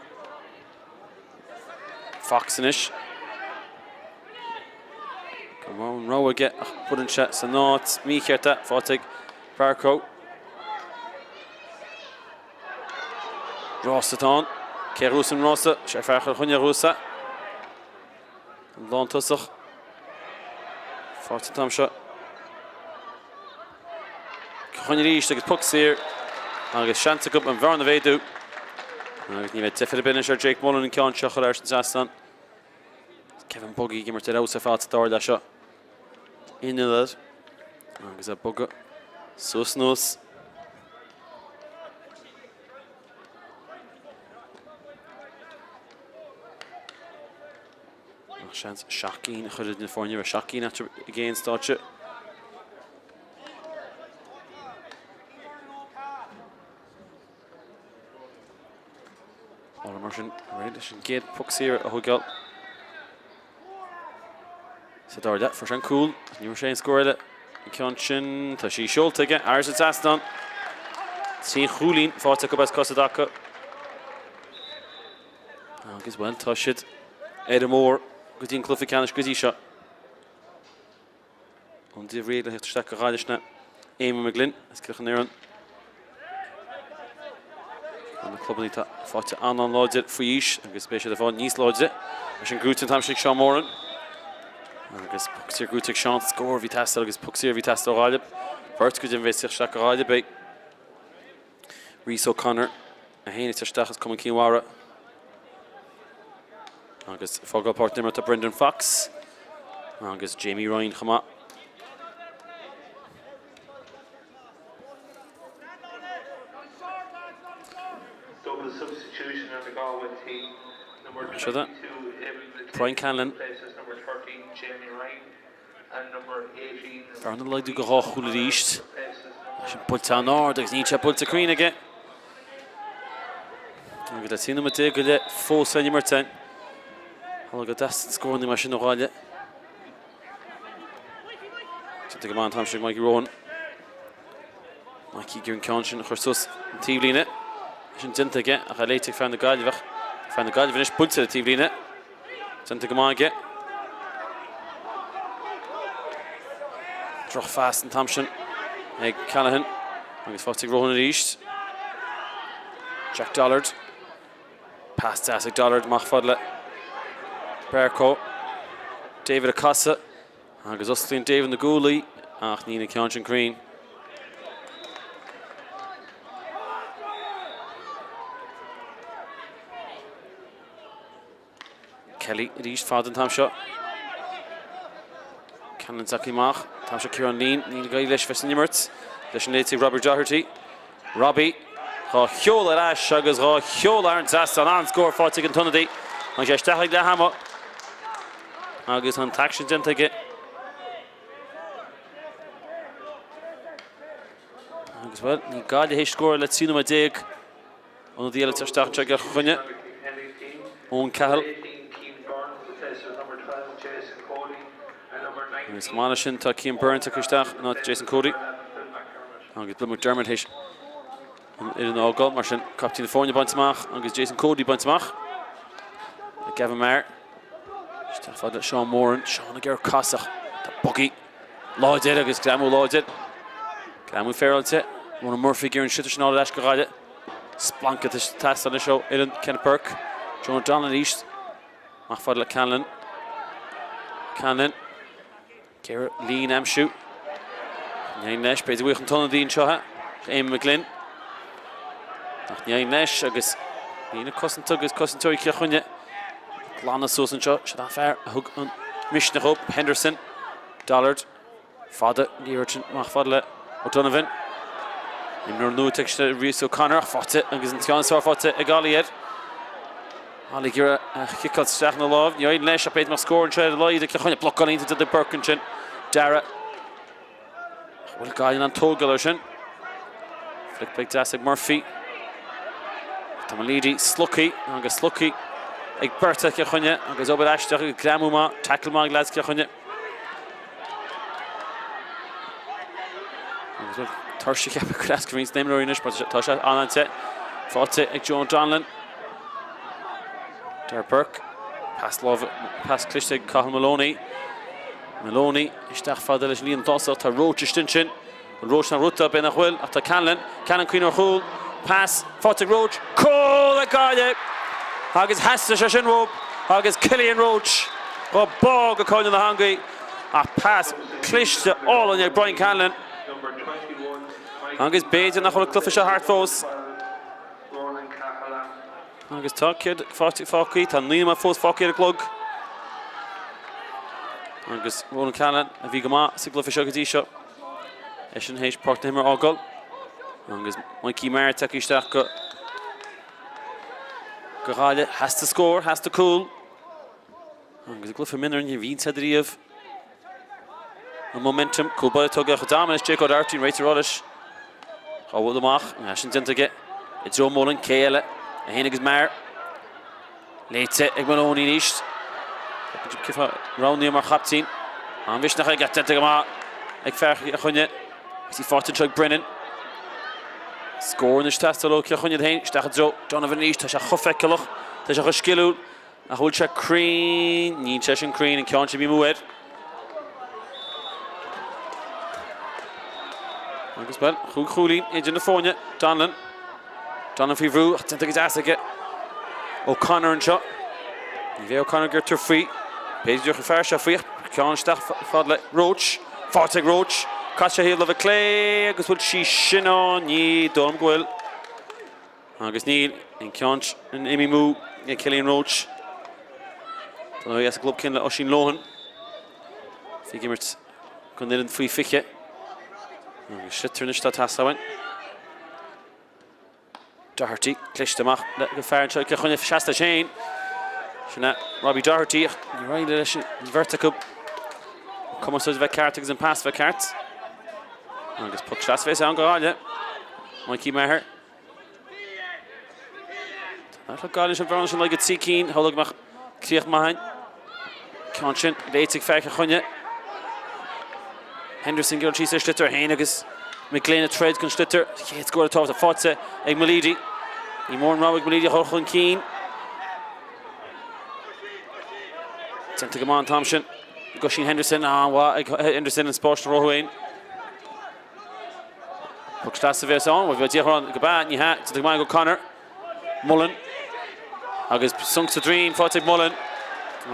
Fox anois. Go maith an rogha aige ach buaileann sé san áit mícheart é. Faighte ag Barcoe. Rás atá ann. Cé a ghnóthós an rása? Sé fear Chill Chainnigh a ghnóthós é. An lántosach. Faighte an t-am seo. Cill Chainnigh arís agus poc saor agus seans acu an bhearna a mhéadú. Agus ní bheidh deifir ar bith anois ar Jake Mullen an ceann seo a chur thar an trasnán. Kevin Buggy ag imirt ar fheabhas ar fad sa dara leath seo. In ionad agus ag bogadh suas anuas. Ach seans seacht gcinn a chur idir na foirne, bheadh seacht gcinn eatarthu i gcéin stáitse. Ára mar sin, réidh leis an gcéad poc saor a thógáil. Sa dara leath, fuair sé an cúl, ní raibh sé aon scór eile. An ceann sin, tá sí seolta aige, thar an trasnán. Trí chúilín faighte acu as cosa i dtaca. Agus, bhuel, tá siad ar an mbóthar go dtí an cluiche ceannais go dtí seo. An difríocht le theacht isteach do Ghaillimh ná Eamon McGlynn as Cill Chainnigh. Na clubanna atá faighte an-an-láidir faoi aois agus beidh siad ag fáil níos láidre. Leis an gnóite an t-am sin ag Seán Moran. Agus poc saor gnóite ag Seán, scór a bhí ag teastáil agus poc saor a bhí ag teastáil ó Ghaillimh. Beirt go deimhin a bheas ag teacht isteach do Ghaillimh. Beidh Rhys O'Connor é féin ag teacht isteach as Cumann Cinn Mhara. Agus ag fágáil páirc na himeartha Brendan Fox agus Jamie Ryan chomh maith. Double substitution on the Galway team. Number Seo 22, Eamon McGlynn Brian Conlon. replaces number 13, Jamie Ryan. Bearna ag laghdú go dhá chúl arís. Sin buailte an-ard agus níl sé buailte cruinn aige. Agus le 13 nóiméad go leith fós le n-imirt ann. Tharla go dteastaíonn scóranna mar sin ó Ghaillimh. Déanta go maith an t-am sin ag Mikey Rohan. Mikey ag iarraidh an ceann sin a chur suas an taobhlíne. Sin déanta aige ach é léite ag fear na Gaillimhe. Fear na Gaillimhe anois buailte ar an taobhlíne. Déanta go maith aige. Drochphas an t-am sin ag Callaghan agus faighte ag Rohan arís. Jack Dollard. Pas deas ag Dollard amach fad le Berko. David ag casadh agus osclaíonn David na guaillí ach níl an ceann sin cruinn. Kelly arís fada an t-am seo. Conlon tagtha amach. An t-am seo Ciarán Leen. Níl ag éirí leis bheith san imirt. Leis an léite ag Robbie Doherty. Robbie dhá sheoladh ar ais agus dhá sheoladh thar an trasnán. An-scór faighte ag an t-ionadaí. Tháinig sé isteach ag leath ama agus an t-aicsean déanta aige. Agus bhuel, níl Gaillimh théis scóráil le 13 nóiméad. Ionadaí eile isteach anseo ag Cill Chainnigh. Eoin Cahill. Agus chomh maith leis sin tá Cian Byrne tagtha isteach in áit Jason Cody. Agus Bill McDermott théis an fhoireann a fhágáil, mar sin captaen na foirne bainte amach agus Jason Cody bainte amach. Gavin Maher. Isteach fad le Seán Moran. Seán ag iarraidh casadh. Tá Buggy láidir agus greamú láidir. Greamú féaráilte. Ronan Murphy ag iarraidh an sliotar sin a fháil ar ais go Gaillimh. Splanc ag teastáil anois ó fhoireann Kenneth Burke. John O'Donnell arís. Amach fad le Conlon. Conlon. Ag iarraidh líne a aimsiú. Ní leis, b'fhéidir go bhfuil an t-ionadaí anseo. Eamon McGlynn. Ach ní éiríonn leis agus líne cosanta agus cosantóirí Chill Chainnigh ag glanadh suas anseo. Sin an fear a thug an misneach dóibh, Henderson, Dollard, fada, liathróid sin amach fada le O'Donovan. Imreoir nua tagtha isteach Rhys O'Connor ach faighte agus an ceann is fearr faighte ag Ollie air. Ollie ag iarraidh a chiceáil isteach ina láimh. Ní éiríonn leis ach b'fhéidir go mbeadh scór anseo ar a laghad ag Cill Chainnigh. Blocáil iontach déanta ag Burke ansin. Darragh. Ach bhfuil Gaillimh in ann tógáil air sin? Flic beag deas ag Murphy. Tá Meleady slogtha agus slogtha ag beirt as Cill Chainnigh agus obair aisteach agus greamú maith, tackle maith ag leaids Chill Chainnigh. Agus bhuel, tuirse ag ceapadh gur eascair roinnt na n-imreoirí anois mar tá sé an-te. Faighte ag Joe Donlan. Darragh Burke. Pas láimhe, pas cliste ag Cathal Moloney. Moloney isteach fada leis an líne tosach. Tá Roche istigh ansin. Bhfuil Roche nach rota? B'fhéidir nach bhfuil, ach tá Callanan. Callanan cuimhneamh ar chúl. Pas faighte ag Roche. Cúl ag Gaillimh! Agus theastaigh sé sin uathu agus Cillian Roche dhá bá go cúinne na heangaí. Ach pas cliste álainn ag Brian Callanan. Agus b'fhéidir nach bhfuil an cluiche seo thart fós. Agus tá céard fágtha? Tá 9 nóiméad fós fágtha ar an gclog. Agus Ronan Callanan a bhí go maith sa gcluiche seo go dtí seo. Eisean théis páirc na himeartha a fhágáil. Agus Mikey Maher tagtha isteach go go Gaillimh. Theastaigh scór, theastaigh cúl. Agus i gcluiche mionúir ní bhíonn siad riamh. An momentum, cúl báire tugtha chomh dama leis Jake O'Doherty, an réiteoir leis. Dhá bhualadh amach, é sin déanta aige i dtreo Mullen, cé eile? É féin agus Maher. Léite ag Moloney arís. Roghnaíodh mar chaptaen. An-mhisneach aige, déanta go maith ag fear Chill Chainnigh. Agus í faighte anseo ag Brennan. Scór anois ag teastáil ó Chill Chainnigh féin, isteach i dtreo Donovan arís. Tá sé chomh feiceálach, tá sé chomh sciliúil. Nach bhfuil sé cruinn? Níl sé sin cruinn, an ceann sin bhí amú air. Agus bhuel, chúig chúilín idir na foirne, Donlan. Donlan faoi bhrú, ach déanta go deas aige. O'Connor anseo. Ní bheidh O'Connor ag iarraidh tabhairt faoi. B'fhéidir go dtabharfadh an fear seo faoi, ach ceann isteach fad le Roche. Faighte ag Roche. Caite thaobh láimhe clé agus bhfuil sí sin ann? Ní dóigh liom go bhfuil. Agus níl an ceann sin imithe amú ag Cillian Roche. Tá as an gclub céanna le Oisín Lohan. Bhí ag imirt don fhoireann faoi 20. Agus sliotar anois atá ag teastáil uainn. Doherty cliste amach le go fear anseo Cill Chainnigh seasta leis féin. Sin é Robbie Doherty ach ní raibh leis an bheirt acu. Cumarsáid a bheith ceart agus an pas a bheith ceart. Agus poc sleasa a bheas ann do Ghaillimh. Mikey Maher. Tá Gaillimh sin bhreann sin le go 3 cinn, shamhlódh go mbeadh críoch maith ann. Ceann sin léite ag fear Chill Chainnigh. Henderson ag dul síos ar sliotar féin agus McGlynn ag troid don sliotar. Chéad scór atá faighte ag Meleady. Ní mór an rogha ag Meleady a dhul chun cinn. Déanta go maith an t-am sin. Ag Oisín Henderson, an-mhaith ag Henderson an spáis a chruthú féin. Poc sleasa a bheas ann, bhuel bheadh díochrán go bea, ní hea, déanta go maith ag O'Connor, Mullen agus sonc sa droim faighte ag Mullen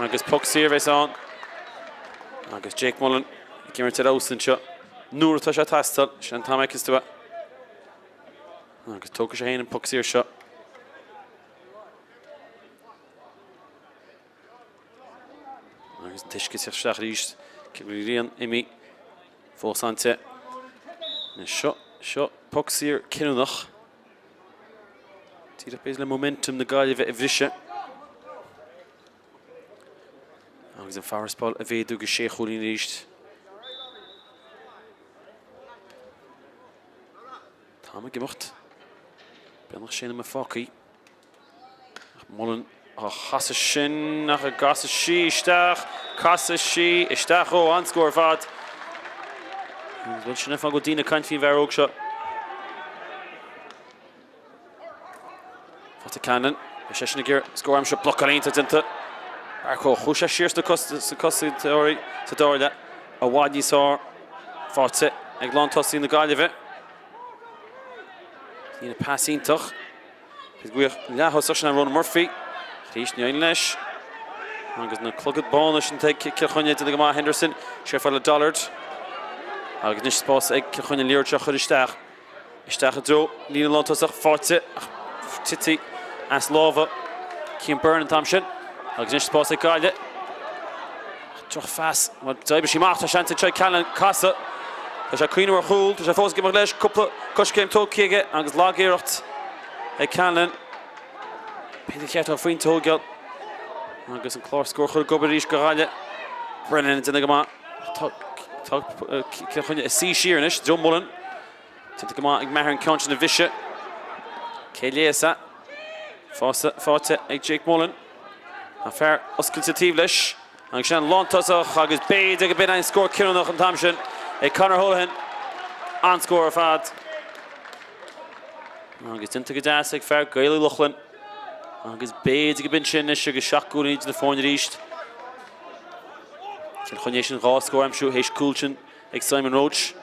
agus poc saor a bheas ann agus Jake Mullen ag imirt ar fheabhas anseo nuair atá sé ag teastáil, sin an t-am aici is agus tógfaidh sé féin an poc saor seo. Agus an t-uisce ag teacht isteach arís, cé go bhfuil an ghrian imithe fós an-te. Anois seo, seo poc saor cinniúnach. Díreach b'fhéidir le momentum na Gaillimhe a bhriseadh. Agus an farasbarr a mhéadú go sé chúilín arís. T-am ag imeacht. Beagnach sé nóiméad fágtha. Mullen á chasadh sin ach an gcasfaidh sí isteach, casfaidh sí isteach ó an-scór ar fad. Agus bhuel sin an fáth go bhfuil daoine ag caint faoin bhfear óg seo. Faighte Cannon, beidh seisean ag iarraidh scór aimsire blocáil iontach déanta. Barcoe, chuaigh sé siar sna cosantóirí sa dara leath, i bhfad níos fearr faighte ag lántosaí na Gaillimhe. Líne pas iontach. Is buíoch leath-thosach sin é Ronan Murphy. Arís ní éiríonn leis. Agus na clogaid bána sin ag Cill Chainnigh déanta go maith Henderson. Siar fad le Dollard. Agus anois spás ag Cill Chainnigh an liathróid seo a chur isteach. Isteach i dtreo líne lántosach faighte. tite as lámha Cian Byrne an t-am sin agus anois spás ag Gaillimh. Drochphas, d'oibrigh sí amach, tá seans anseo ag Callanan casadh. Tá sé ag cuimhneamh ar chúl, tá sé fós ag imeacht leis, cúpla coiscéim tógtha aige agus lagiarracht ag Callanan. B'fhéidir cheart dó an phointe a thógáil agus an clár scór a chur ag obair arís do Ghaillimh. Brennan ag déanamh go maith. Tá Cill Chainnigh ag suí siar anois, Joe Mullen. Déanta go maith ag Maher an ceann sin a bhriseadh. Cé léas é? Faighte ag Jake Mullen. Tá fear oscailte taobh leis. Agus sin an lántosach agus b'fhéidir go b'in an scór cinniúnach an t-am sin ag Conor Holohan. An-scór ar fad. Agus déanta go deas ag fear Gaeil Uí Lochlainn. Agus b'fhéidir go b'in sin anois agus 7 gcúilín idir na foirne arís. Cill Chainnigh théis an 2 scór a aimsiú théis cúl sin ag Simon Roche.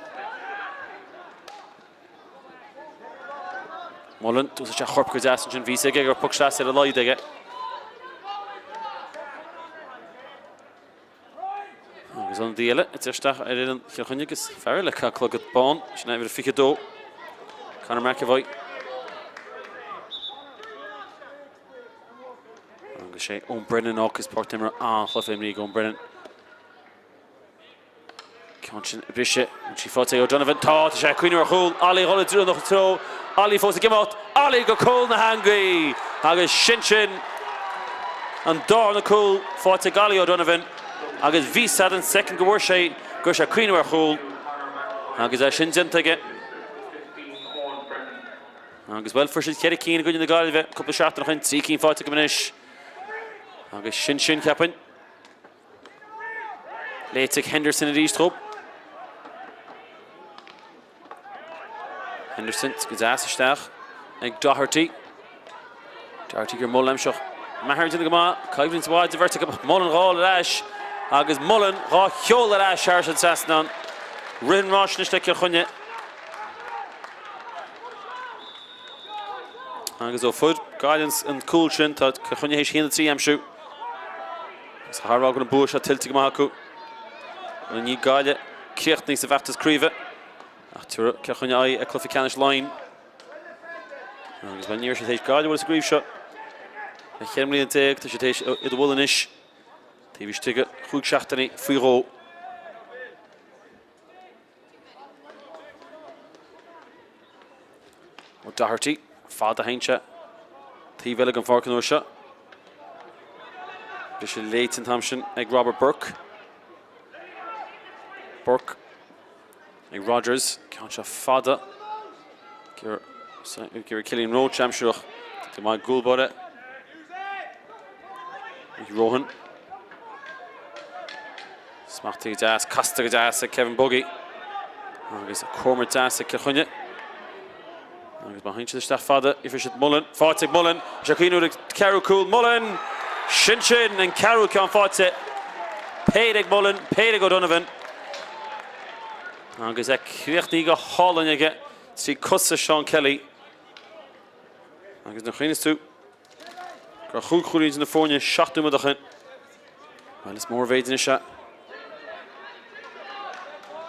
Mullen, d'úsáid sé a chorp go deas ansin, bhí a fhios aige go raibh poc sleasa ar a laghad aige. Agus ionadaí eile ag isteach ar fhoireann Chill Chainnigh agus fear eile ag caitheamh clogad bán, sin é uimhir 22, Conor McEvoy. Agus sé Eoin Brennan agus páirt-imreoir an-chluiche imrithe ag Eoin Brennan. Ceann sin a briseadh. An sí faighte ag O'Donovan. Tá, tá sé ag cuimhneamh ar chúl. Ollie ag dul i dtreo treo. Ollie fós ag imeacht. Ollie go cúl na heangaí! Agus sin sin an darna cúl faighte ag Ollie O'Donovan. Agus bhí a fhios agat an soicind go bhfuair sé go raibh sé ag cuimhneamh ar chúl. Agus é sin déanta aige. Agus bhuel, fuair siad cheithre cinn i gcoinne na Gaillimhe cúpla seachtain ó shin. 3 cinn faighte acu anois. Agus sin sin, cheapfainn. Léite ag Henderson arís dhób. Henderson go deas isteach ag Doherty. Doherty gur Mullen aimsíodh. Maher déanta go maith, coimhlint mhaith idir bheirt acu. Mullen dhá fháil ar ais agus Mullen dhá sheoladh ar ais thar an trasnán. Rith an ráis anois le Cill Chainnigh. Agus ó fuair Gaillimh an cúl sin, tá Cill Chainnigh théis 1-3 a aimsiú. Is caithfidh a rá go bhfuil an bua seo tuillte go maith acu. I ndiaidh Gaillimh críochnaithe sa bhfeachtas craoibhe. Ach tabharfaidh Cill Chainnigh aghaidh ar cluiche ceannais Laighean. Agus bhuel ní raibh siad théis Gaillimh a bhualadh sa gcraobh seo le 14 mbliana, tá siad théis iad a bhualadh anois taobh istigh de chúig seachtainí faoi dhó. O'Doherty, fad a théann sé taobh eile den pháirc an uair seo. Briseadh léite an t-am sin ag Robert Burke. Burke ag Rogers, ceann seo fada. Ag Cillian Roche aimsiú ach go maith ag an gcúl báire. Rohan. Smachtaithe go deas, casta go deas ag Kevin Buggy. Agus comhimirt deas ag Cill Chainnigh. Agus má théann siad isteach fada, gheobhaidh siad Mullen. Faighte ag Mullen. Is é cuimhneamh ar an ceathrú cúl. Mullen! Sin sin an ceathrú ceann faighte. Péire ag Mullen, péire ag O'Donovan. Agus é críochnaithe go hálainn aige trí cosa Seán Kelly. Agus nuair a chuimhníos tú gur chúig chúilín idir na foirne 7 nóiméad ó shin, bhuel, is mór an mhéid anois é.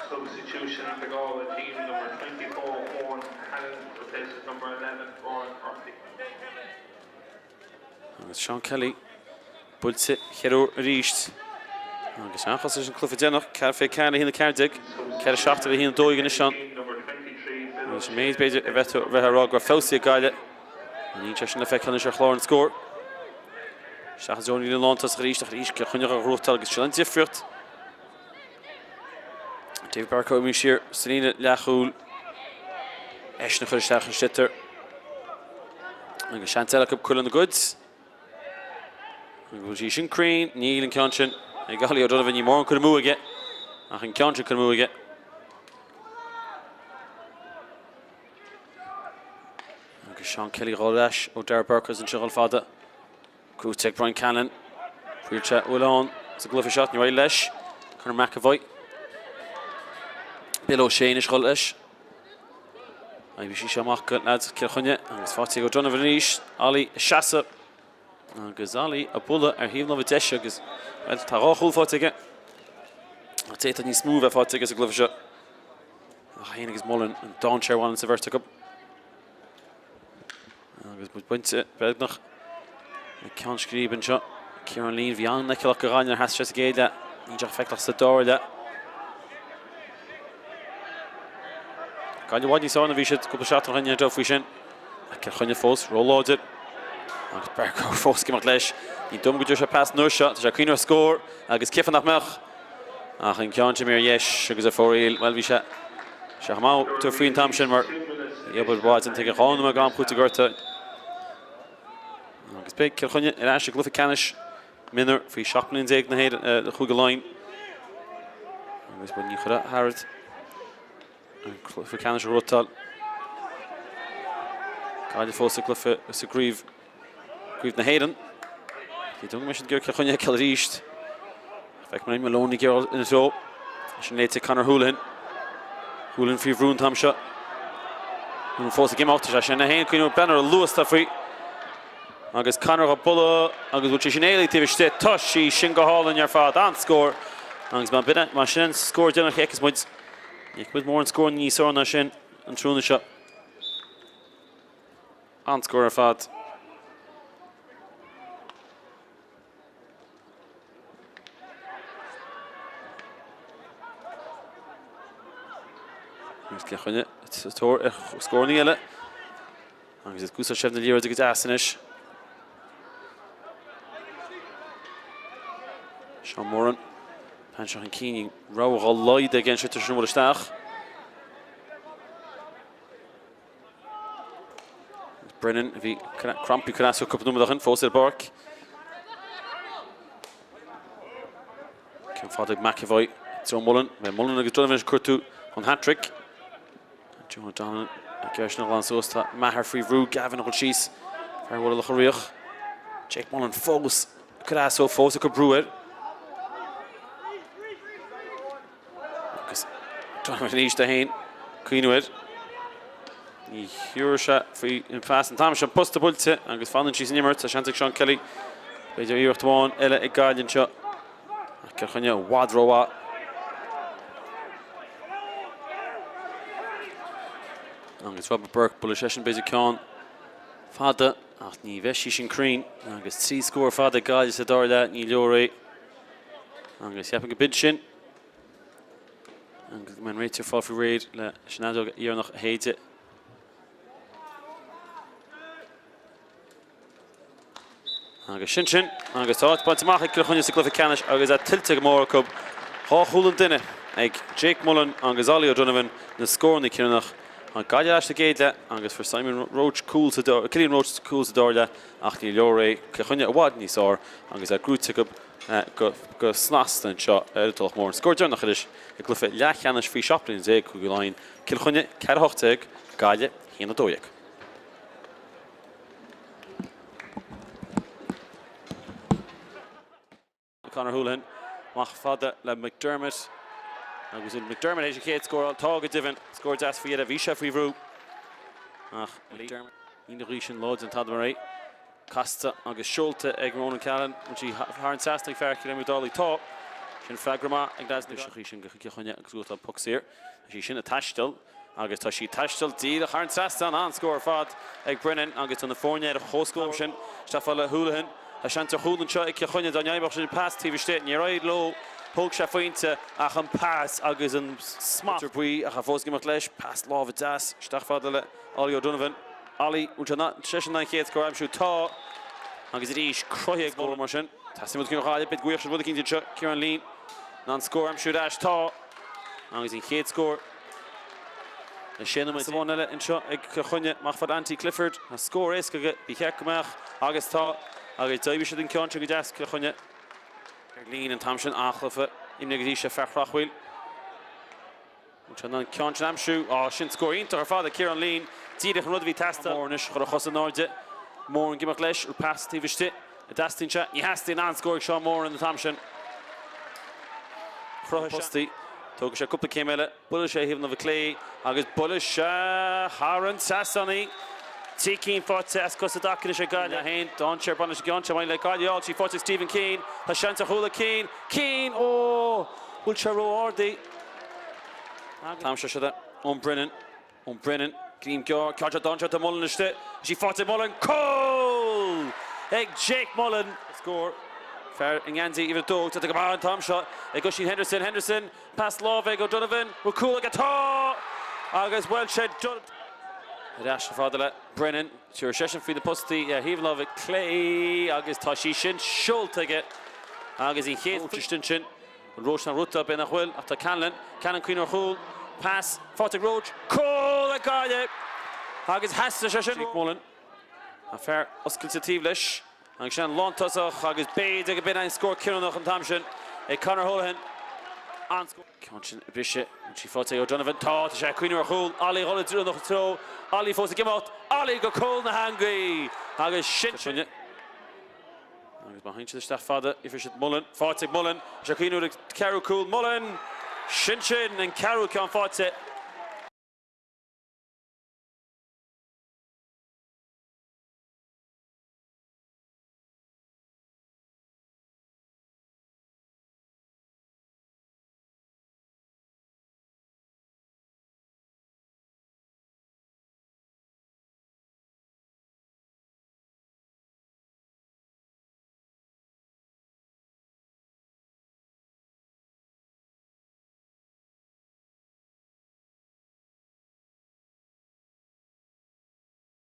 Substitution at the Galway team, number 24, Owen Hannon, replaces number 11, Roran Murphy. Agus Seán Kelly buailte cheithre huair arís. Agus seanchas leis an cluiche déanach, 4 fé 4 le 1 14, 4 7 le 1 12 anois ann. Agus an méid b'fhéidir a bheith tú bheith á rá go raibh feabhsaithe ag Gaillimh. Níl sé sin le feiceáil anois ar chlár an scóir. Isteach i dtreo an líne lántosach arís ach arís Cill Chainnigh á ghnóthachtáil agus sin an difríocht. David Barcoe imithe siar sa líne leathchúil. Eisean a chuir isteach an sliotar. Agus seans eile acu cur lena gcuid. An bhfuil sí sin cruinn? Níl an ceann sin ag Ollie O'Donovan. Ní mórán curtha amú aige ach an ceann sin curtha amú aige. Agus Seán Kelly dhul ar ais ó Darragh Burke agus anseo dhul fada. Gnóthaithe ag Brian Callanan. Thriail sé uilleán sa gcluiche seo, níor éirigh leis. Conor McEvoy. Bill O'Shea anois dhul leis. Oibrigh sí seo amach go leaids Chill Chainnigh agus faighte ag O'Donovan arís. Ollie ag seasamh agus Ollie ag bualadh ar thaobh na láimhe deise agus bhuel tá dhá chúl faighte aige. Ach d'fhéadfadh níos mó a bheith faighte aige sa gcluiche seo. Ach féin agus Mullen an dainséar a bhaineann sa bheirt acu. Agus muid bainte beagnach ag ceann scríbe anseo. Ciarán Leen, bhí an-fheiceálach do Ghaillimh nuair a sheas sé sa gcéad leath. Níl sé feiceálach sa dara leath. Gaillimh i bhfad níos fearr ná bhí siad cúpla seachtain ó shin, níl aon dabht faoi sin. Ach Cill Chainnigh fós róláidir. Agus Burke fós ag imeacht leis. Ní dóigh liom go dtabharfaidh sé pas an uair seo. Tá sé ag cuimhneamh ar scór agus cífeá nach mbeadh ach an ceann sin ar dheis agus ar fóraoil. Bhuel, bhí sé sé chomh maith tabhairt faoi an t-am sin mar bhí obair mhaith déanta aige 2 nóiméad d'am cúitimh gorta. Agus beidh Cill Chainnigh ar ais i gcluiche ceannais mionúr faoi 17 mbliana na hÉireann, Chúige Laighean. Agus bhuel, ní chuirfeá tharat an cluiche ceannais a ghnóthachtáil. Gaillimh fós sa gcluiche sa gcraobh Craobh na hÉireann. Ní dóigh go mbeidh siad ag iarraidh Cill Chainnigh a fheiceáil arís. Feicim Maloney ag iarraidh ina treo. Sin léite Conor Houlihan. Houlihan faoi bhrú an t-am seo. Houlihan fós ag imeacht. Tá sé sin é féin cuimhneamh breathnú ar an luas atá faoi. Agus Conor á bualadh agus bhfuil sé sin éalaithe taobh istigh. Tá sí sin go hálainn ar fad. An-scór. Agus má b'in mar sin an scór deireanach a fheicfeas muid. Ní fheicfidh muid mórán scór níos fearr ná sin an tráthnóna seo. An-scór ar fad. Agus Cill Chainnigh sa tóir ar scóranna eile. Agus iad ag úsáid seilbh na liathróide go deas anois. Seán Moran. Tá seo chun cinn. Rogha dá laghad aige anseo tar éis an bhualadh isteach. Brennan a bhí crampaí cneasach cúpla nóiméad ó shin, fós ar an bpáirc. Ceann fada ag McEvoy, treo Mullen. Beidh Mullen agus Donovan ag cuartú an hat-trick. Joe O'Donnell ag iarraidh sin a ghlanadh suas. Tá Maher faoi bhrú, Gavin a dhul síos. Fear Bhaile Locha Riach. Jake Mullen fós cneasach, fós ag cur brú air. Agus Donovan arís é féin cuimhniú air. Ní thiúrfaidh sé faoi an phas an t-am seo. Posta buailte agus fanann sí san imirt. Tá seans ag Seán Kelly. B'fhéidir iarracht amháin eile ag Gaillimh anseo. Ach Cill Chainnigh i bhfad rómhaith. Agus Robert Burke, buailfidh seisean b'fhéidir ceann fada ach ní bheidh sí sin cruinn. Agus 3 scór fada ag Gaillimh sa dara leath, ní leor é. Agus cheapfainn go b'in sin. Agus go mbeidh an réiteoir fáil faoi réir leis an fheadóg dheireanach a shéideadh. Agus sin sin, agus tá áit bainte amach ag Cill Chainnigh sa gcluiche ceannais agus é tuillte go mór acu. Dhá chúl an duine ag Jake Mullen agus Ollie O'Donovan, na scóranna cinniúnach. Tá Gaillimh ar ais sa gcéad leath agus fuair Simon Roche cúl sa Cillian Roche cúl sa dara leath ach ní leor é. Cill Chainnigh i bhfad níos fearr agus é gnóite acu. go snasta anseo ar an Tulach Mhór. An scór deireanach anois i gcluiche leathcheannais faoi 17 bliana Cúige Laighean, Cill Chainnigh 4-18, Gaillimh 1-12. Conor Houlihan amach fada le McDermott agus McDermott théis an chéad scór a fháil. Tá go deimhin, scór deas faoi dheireadh, bhí sé faoi bhrú ach McDermott. Níl an ghaoth sin láidir an t-am ar aghaidh. Casta agus seolta ag Ronan Cahalane. Bhfuil sí thar an trasnán ag fear Chill Éamoinn Ó Dálaigh? Tá. Sin freagra maith ag leaids na Gaillimhe. Sin go Cill Chainnigh agus tá an poc saor. Tá sí sin ag taisteal agus tá sí ag taisteal díreach thar an trasnán. An-scór ar fad ag Brennan agus tá na foirne ar chomhscór sin. Isteach fada le Houlihan. Tá seans ar chúl anseo ag Cill Chainnigh dá n-oibreodh siad an pas taobh istigh. Níor éirigh leo. Thóg sé phointe ach an pas agus an smacht. Buí ach fós ag imeacht leis. Pas láimhe deas isteach fada le Ollie O'Donovan. Ollie, bhfuil sé seisean an chéad scór a aimsiú? Tá! Agus arís, cruthaithe ag Mullen mar sin. Teastaíonn rud éicint ó Ghaillimh, b'fhéidir go bhfuigheadh siad rud eicínt anseo. Ciarán Leen, in ann scór a aimsiú ar ais? Tá! Agus an chéad scór le sé nóiméad amháin eile anseo ag Cill Chainnigh. Amach fada Anthony Clifford. Tá scór éasca aige, ba cheart go mbeadh, agus tá! Agus d'oibrigh siad an ceann sin go deas, Cill Chainnigh. Ar Leen an t-am sin, an-chluiche imrithe go dtí seo, fear Shrath Chaoil. Bhfuil sé in ann an ceann sin a aimsiú? Á, sin scór iontach ar fad ag Ciarán Leen. Díreach an rud a bhí ag teastáil. Moran anois, chuir a chos in airde. Moran ag imeacht leis. Bhfuil pas taobh istigh? An dteastaíonn sé? Ní theastaíonn. An-scór ag Seán Moran an t-am sin. Chruthaigh sé. Postaí. Tógfaidh sé cúpla céim eile. Buailfidh sé thaobh na láimhe clé agus buailfidh sé thar an trasnán í. Trí cinn faighte as cos i dtaca anois ag Gaillimh. 1, dainséar bainteach an gceann seo. Maidir le Gaillimh, fháil sí faighte ag Stephen Keane. Tá seans ar chúl ag Keane. Keane! Ó! Bhuail sé ró-ard í. An t-am seo siad Eoin Brennan. Eoin Brennan. Greim gearr, ceann seo dainséarach do Mullen istigh, is í faighte ag Mullen, cúl ag Jake Mullen! Scór, fear i ngeansaí uimhir 2, déanta go maith an t-am seo ag Oisín Henderson, Henderson, pas láimhe ag O'Donovan, bhfuil cúl aige? Tá! Agus bhuel sé Ar ais chomh fada le Brennan, tabharfaidh seisean faoi na postaí ar thaobh na láimhe clé agus tá sí sin seolta aige agus an chéad pointe ansin. An Roche ná Ruta, b'é nach bhfuil, ach tá Callan, Callan cuimhneamh ar chúl, pas, faighte ag Roche, cúl ag Gaillimh! Agus theastaigh sé sin. Jake Mullen, an fear oscailte taobh leis, agus sin an lántosach agus b'fhéidir go b'in an scór cinniúnach an t-am sin ag Conor Holohan. An scór. Ceann sin a briseadh, an sí faighte ag O'Donovan, tá, tá sé ag cuimhneamh ar chúl, Ollie dhul i dtreo treo, Ollie fós ag imeacht, Ollie go cúl na heangaí! Agus sin. Agus má théann siad isteach fada, gheobhaidh siad Mullen, faighte ag Mullen, is é cuimhneamh ar an ceathrú cúl, Mullen! Sin sin, an ceathrú ceann faighte.